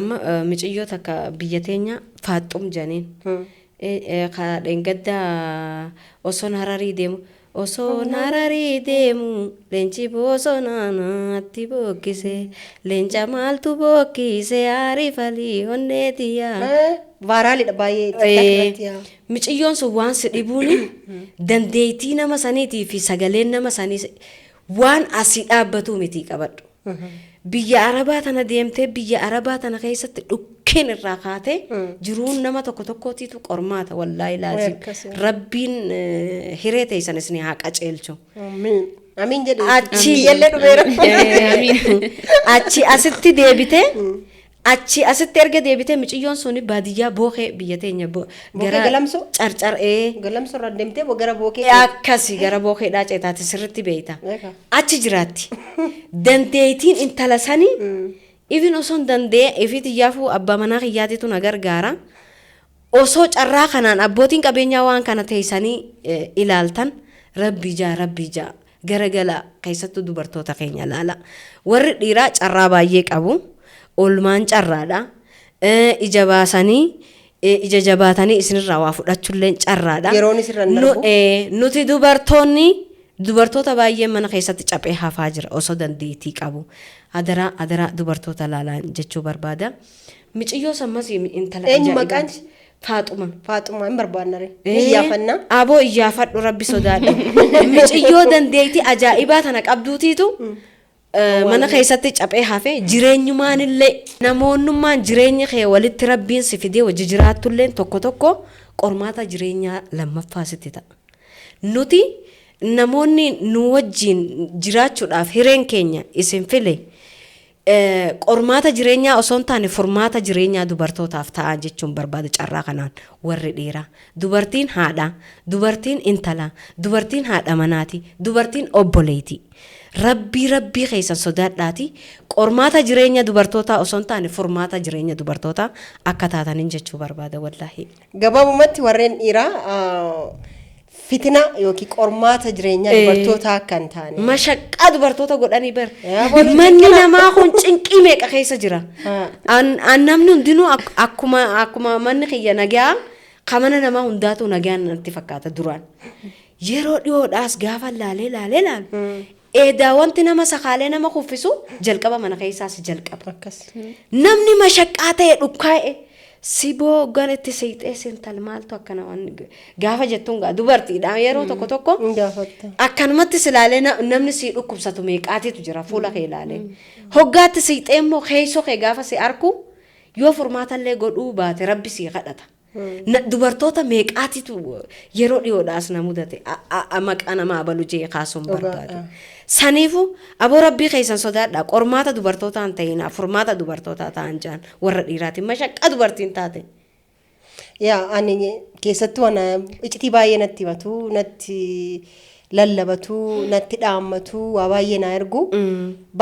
S2: Amma miciyyoo takka biyya teenya Faaxum janiin. Dheengaddaa osoon Hararii deemu leenci bosonaa naatti bookkise, leenca maaltu bookkise, aarifalii onneetiyyaa.
S1: Viralidha baay'ee TikTok irratti yaa.
S2: Miciyyoon sun waan si dhibuuni dandeettii nama saniitii fi sagaleen nama sanii waan asii dhaabbatu miti qabadhu. Biyya Arabaa tana deemtee biyya Arabaa tana keessatti dhukkeen irraa kaatee jiruun nama tokko tokkootiitu qormaata wallaahi laazim.
S1: Akkasii.
S2: Rabbiin hiree teessan isin haa qaceelchu.
S1: Amiin. Amiin jedhe.
S2: Achi
S1: Biyyallee dhumeera.
S2: Achi asitti deebitee achi asitti erga deebitee miciyyoon suni baadiyyaa Bookee biyya teenya
S1: Bookee Galamsoo?
S2: Carcar ee.
S1: Galamsoo irraa deemtee gara Bookee.
S2: Akkasi gara Bookeedhaa ceetaati sirritti beeyta.
S1: Egaa.
S2: Achi jiraatti. Dandeettiin intala sanii ifin osoo hin danda'e ifit iyyaafuu abbaa manaa kiyyaatitu na gargaara. Osoo carraa kanaan abbootiin qabeenyaa waan kana teessanii ilaaltan rabbii jaa rabbii jaa garagala keessattuu dubartoota keenya ilaala. Warri dhiiraa carraa baay'ee qabu. Oolmaan carraadha. Ija baasanii ija jabaatanii isinirraa waa fudhachuullee carraadha.
S1: Yeroon isirra hin darbu.
S2: Nuti dubartoonni dubartoota baay'ee mana keessatti caphee hafaa jira osoo dandeettii qabu. Adaraa adaraa dubartoota laalaan jechuu barbaada. Miciyyoo sammas intala
S1: Eenyu
S2: ajaa'ibaati.
S1: maqaan ishee?
S2: Faaxuma.
S1: Faaxumaa hin barbaannare. Iyyaafannaa.
S2: Aboo iyyaafadhu, rabbi sodaadhu. Miciyyoo dandeettii ajaa'ibaa tana qabduutiitu mana keessatti caphee hafe. Jireenyumaan illee namoonnummaan jireenya kee walitti rabbiin si fidee wajji jiraattullee tokko tokko qormaata jireenyaa lammaffaa sitti ta'a. Nuti namoonni nu wajjiin jiraachuudhaaf hireen keenya isin file qormaata jireenyaa osoo hin taane furmaata jireenyaa dubartootaaf ta'a jechuun barbaada carraa kanaan warri dhiiraa. Dubartiin haadha, dubartiin intala, dubartiin haadha manaati, dubartiin obboleeti. Rabbii rabbii keessan sodaadhaati qormaata jireenya dubartootaa osoo hin taane furmaata jireenya dubartootaa akka taataniin jechuu barbaada wallaahi.
S1: Gabaabumatti warreen dhiiraa Fitina yookiin qormaata jireenyaa dubartootaa akka hin taane.
S2: Mashaqqaa dubartoota godhanii bar.
S1: Yaa boonu
S2: Manni
S1: cinqina.
S2: namaa kun cinqii meeqa keessa jira.
S1: Haa.
S2: An namni hundinuu akkuma manni kiyya nagaa ka mana namaa hundaatu nagaan natti fakkaata duraan. Yeroo dhiyoodhaas gaafa laalee laalee laalu. Eedaa wanti nama sakaalee nama kuffisu jalqaba mana keessaas jalqaba.
S1: Akkas.
S2: Namni mashaqqaa ta'e dhukkaa'e siboo hoggaan itti seexee sintal maaltu akkana waan gaafa jettuun gaa dubartiidha yeroo tokko tokko
S1: Hin gaafatta.
S2: akkanumatti silaalee namni si dhukkubsatu meeqaatitu jira fuula kee ilaalee. Hoggaatti siixee immoo keessoo kee gaafa si arku yoo furmaatallee godhuu baate rabbi si kadhata. Dubartoota meeqaatitu yeroo dhiyoodhaas na mudate maqaa nama abalu jee kaasuun barbaadu. Saniifu aboo rabbii keessan sodaadha qormaata dubartootaa hin ta'inaa furmaata dubartootaa ta'an jaan warra dhiiraatiin mashaqqaa dubartiin taate.
S1: Yaa ani keessattuu ana iccitii baay'ee natti himatu, natti lallabatu, natti dhaammatu, waa baay'ee na ergu.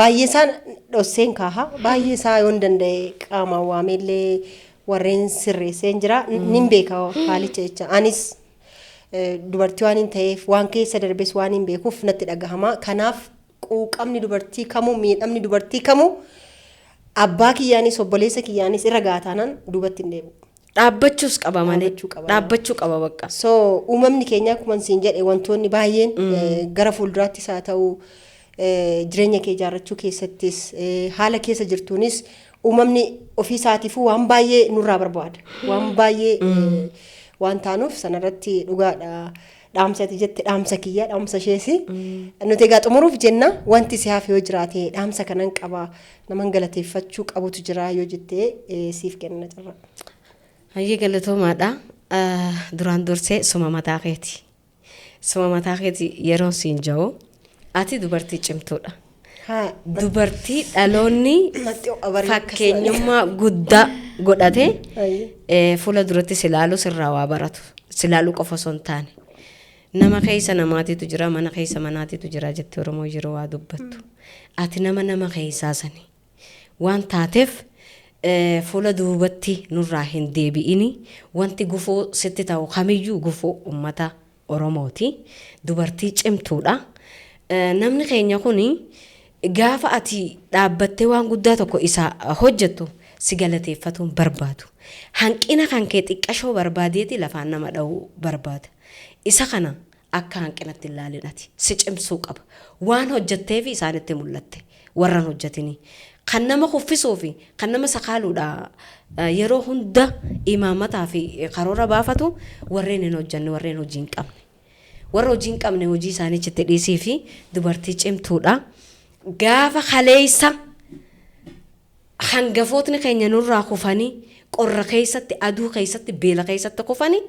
S1: Baay'ee isaa dhosseen kaaha. Baay'ee isaa yoon danda'e qaamaan waameellee warreen sirreesseen jira. Nin beeka haalicha jecha. Anis dubartii waan hin ta'eef waan keessa darbes waan hin beekuuf natti dhagahama. Kanaaf quuqamni dubartii kamuu miidhamni dubartii kamuu abbaa kiyyaanis obboleessa kiyyaanis irra gaataanaan duubatti hin deebi'u.
S2: Dhaabbachuus qaba malee.
S1: Dhaabbachuu qaba.
S2: Dhaabbachuu qaba bakka.
S1: So uumamni keenya akkuma siin jedhe wantoonni baay'een gara fuulduraattis haa ta'u jireenya kee ijaarrachuu keessattis haala keessa jirtuunis uumamni ofii isaatiifuu waan baay'ee nurraa barbaada. Waan baay'ee waan taanuuf sanarratti dhugaadha. Dhaamsa ati jette dhaamsa kiyya dhaamsa isheesi. Nuti egaa xumuruuf jenna wanti si hafe yoo jiraate dhaamsa kanan qaba naman galateeffachuu qabutu jira yoo jettee siif kenna carraa.
S2: Hayyee galatoomaadha. Duraan dursee suma mataa keeti. Suma mataa keeti yeroon siin jiru ati dubartii cimtuudha.
S1: Haa.
S2: Dubartii dhaloonni
S1: Natti ho'a barii akkas
S2: fakkeenyummaa guddaa godhate
S1: Hayyee.
S2: Fuula duratti silaalu sirraa waa baratu. Silaaluu qofa osoo hin taane. Nama keessa namaatiitu jira, mana keessa manaatiitu jira jettee Oromoo yeroo waa dubbattu. Ati nama nama keessaa sani. Waan taateef fuula duubatti nurraa hin deebi'ini. Wanti gufuu sitti ta'u kamiyyuu gufuu uummata Oromooti. Dubartii cimtuudha. Namni keenya kuni gaafa ati dhaabbattee waan guddaa tokko isa hojjettu si galateeffatuun barbaadu. Hanqina kan kee xiqqashoo barbaadeeti lafaan nama dha'uu barbaada. Isa kana akka hanqinatti hin ilaalin ati. Si cimsuu qaba. Waan hojjetteefi isaanitti mul'atte. Warra hin hojjetinii. Kan nama kuffisuu fi kan nama sakaaluudha yeroo hunda imaammataa fi karoora baafatu warreen hin hojjenne warreen hojii hin qabne. Warra hojii hin qabne hojii isaanii achitti dhiisii fi dubartii cimtuudha. Gaafa kaleessa hangafootni keenya nurraa kufanii qorra keessatti aduu keessatti beela keessatti kufanii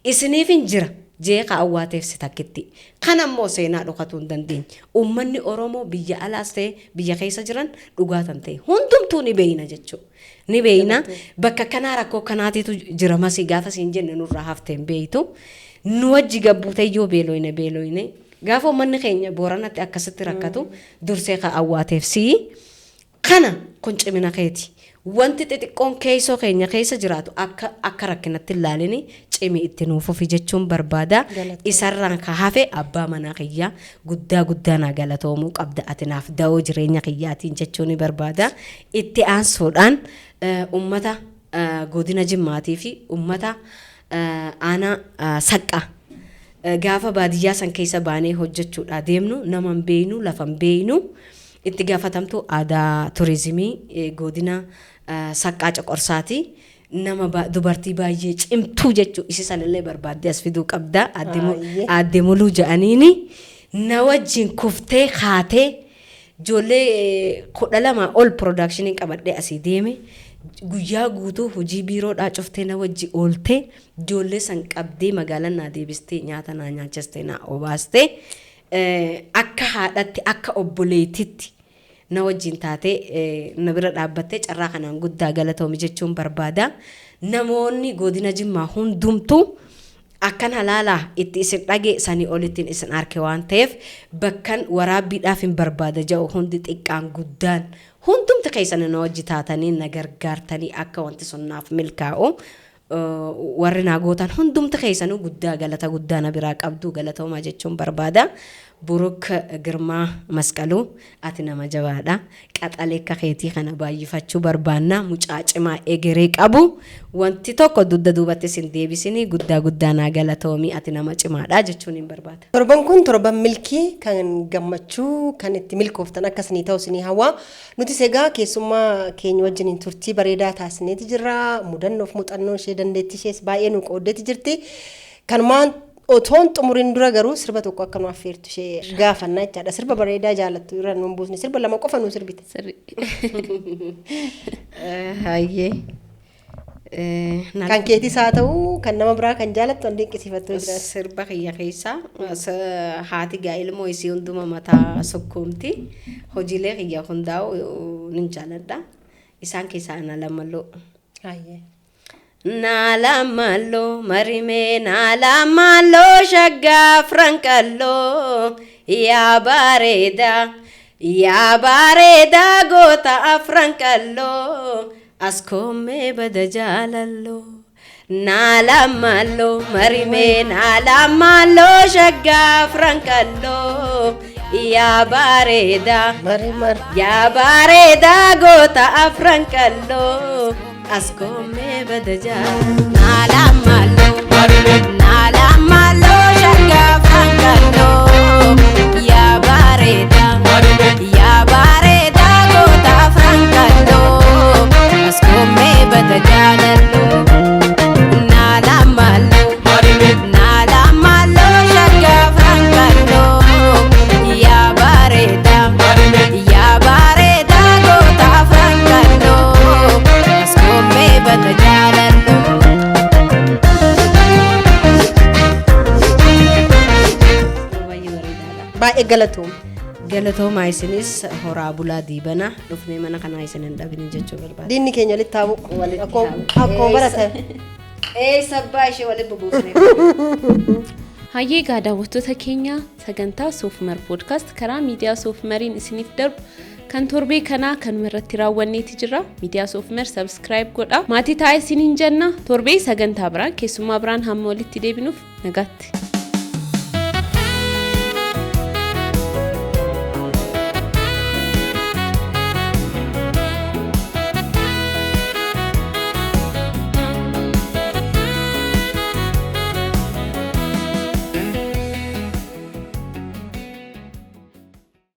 S2: isiniif hin jira jee ka awwaateef si takkitti. Kan ammoo seenaa dhokatuu hin dandeenye. Uummanni Oromoo biyya alaas ta'e biyya keessa jiran dhugaatan ta'e hundumtuu ni beeyna jechuudha. Ni beeyna bakka kanaa rakkoo kanaatiitu jira masii gaafa siin jenne nurraa haftee hin beeytu. Nu wajji gabbuutee yoo beeloyne beeloyne gaafa uummanni keenya Booranatti akkasitti rakkatu dursee ka awwaateef sii. Kana kun cimina keeti. Wanti xixiqqoon keessoo keenya keessa jiraatu akka rakkinatti hin ilaalini cimi itti nuuf fufi jechuun barbaada.
S1: Galatoomii.
S2: Isarraan ka hafe abbaa manaa kiyyaa guddaa guddaa naa galatoomuu qabda ati naaf da'oo jireenya kiyyaatiin jechuun ni barbaada. Itti aansuudhaan uummata godina Jimmaatii fi uummata aanaa Saqqaa gaafa baadiyyaa san keessa baanee hojjechuudhaa deemnu nama hin beeynu lafa hin beeynu itti gaafatamtu aadaa turizimii godina Saqqaa Coqorsaati. Nama dubartii baay'ee cimtuu jechuu isi sanillee barbaaddee as fiduu qabda.
S1: Baay'ee.
S2: Aadde Muluu jedhaniini na wajjin kuftee kaatee ijoollee 12 ol production qabadhee asii deeme guyyaa guutuu hojii biiroodhaa cuftee na wajji ooltee ijoollee san qabdee magaalaan naa deebistee nyaata naa nyaachistee naa obaastee akka haadhatti akka obboleettitti na wajjin taatee na bira dhaabbattee carraa kanaan guddaa galatoomi jechuun barbaada. Namoonni godina Jimmaa hundumtuu akkan halaalaa itti isin dhage sanii olittiin isin arke waan ta'eef bakkan waraabbiidhaaf hin barbaada jedhu hundi xiqqaan guddaan hundumti keessan na wajji taatanii na gargaartanii akka wanti sun naaf milkaa'u. Warri naa gootan hundumti keessanuu guddaa galata guddaa na biraa qabdu, galatoomaa jechuun barbaada. Buruk Girmaa Masqaluu, ati nama jabaadha. Qaxalee akka keetii kana baay'ifachuu barbaanna. Mucaa cimaa egeree qabu. Wanti tokko dugda duubatti isin deebisini, guddaa guddaa naa galatoomii, ati nama cimaadha jechuun hin barbaada.
S1: Torban kun torban milkii, kan gammachuu, kan itti milkooftan akkasinii ta'u isinii hawaa. Nutis egaa keessummaa keenya wajjiniin turtii bareedaa taasisneeti jirra. Mudannoof muuxannoo ishee, dandeettii ishees baay'ee nu qooddeeti jirti. Kanumaan otoon xumuriin dura garuu sirba tokko akka nu affeertu ishee gaafannaa jechaadha. Sirba bareedaa jaalattu irra nu hin buusne, sirba lama qofa nu sirbite.
S3: Sirri.
S2: Hayyee.
S1: Kan keetis haa ta'u, kan nama biraa kan jaalattu, kan dinqisiifattu jiraatu.
S2: Sirba kiyya keessa haati gaa ilmoo isii hunduma mataa sukkuumti. Hojiilee kiyya hundaa'u nin jaaladha. Isaan keessaa ana lamalloo.
S1: Hayyee.
S2: Naalamalloo marimee, naalamalloo shaggaa franqalloo, yaa bareedaa, yaa bareedaa goota afranqalloo, as koommee bada jaalalloo. Naalamalloo marimee, naalamalloo shaggaa franqalloo, yaa bareedaa.
S1: Mari mari.
S2: Yaa bareedaa goota afranqalloo, as koommee bada jaalalloo. Naalamalloo naalamalloo shaggaa afranqalloo, yaa bareedaa, yaa bareedaa goota afranqalloo, as koommee bada jaalalloo. Naalamalloo naalamalloo shaggaa afranqalloo, yaa bareedaa, yaa bareedaa goota afranqalloo, as koommee bada jaalalloo. Baay'ee bareedaadha.
S1: Baay'ee galatoom.
S2: Galatoomaa, isinis horaa bulaa diibana, dhufnee mana kanaa isin hin dhabinin jechuu barbaada.
S1: Diinni keenya walitti haa bu'u.
S2: Walitti
S1: Akkuma
S2: haa bu'u.
S1: akkuma baratame.
S2: Eessa abbaa ishee walitti bubuusne.
S3: Hayyee egaa daawwattoota keenya, sagantaa Soofumar Podcast karaa miidiyaa Soofumariin isiniif darbu kan torbee kanaa kanuma irratti raawwanneeti jira. Miidiyaa Soofumar subscribe godha. Maatii taa'ee isiniin jenna. Torbee sagantaa biraan, keessummaa biraan hamma walitti deebinuuf nagaatti.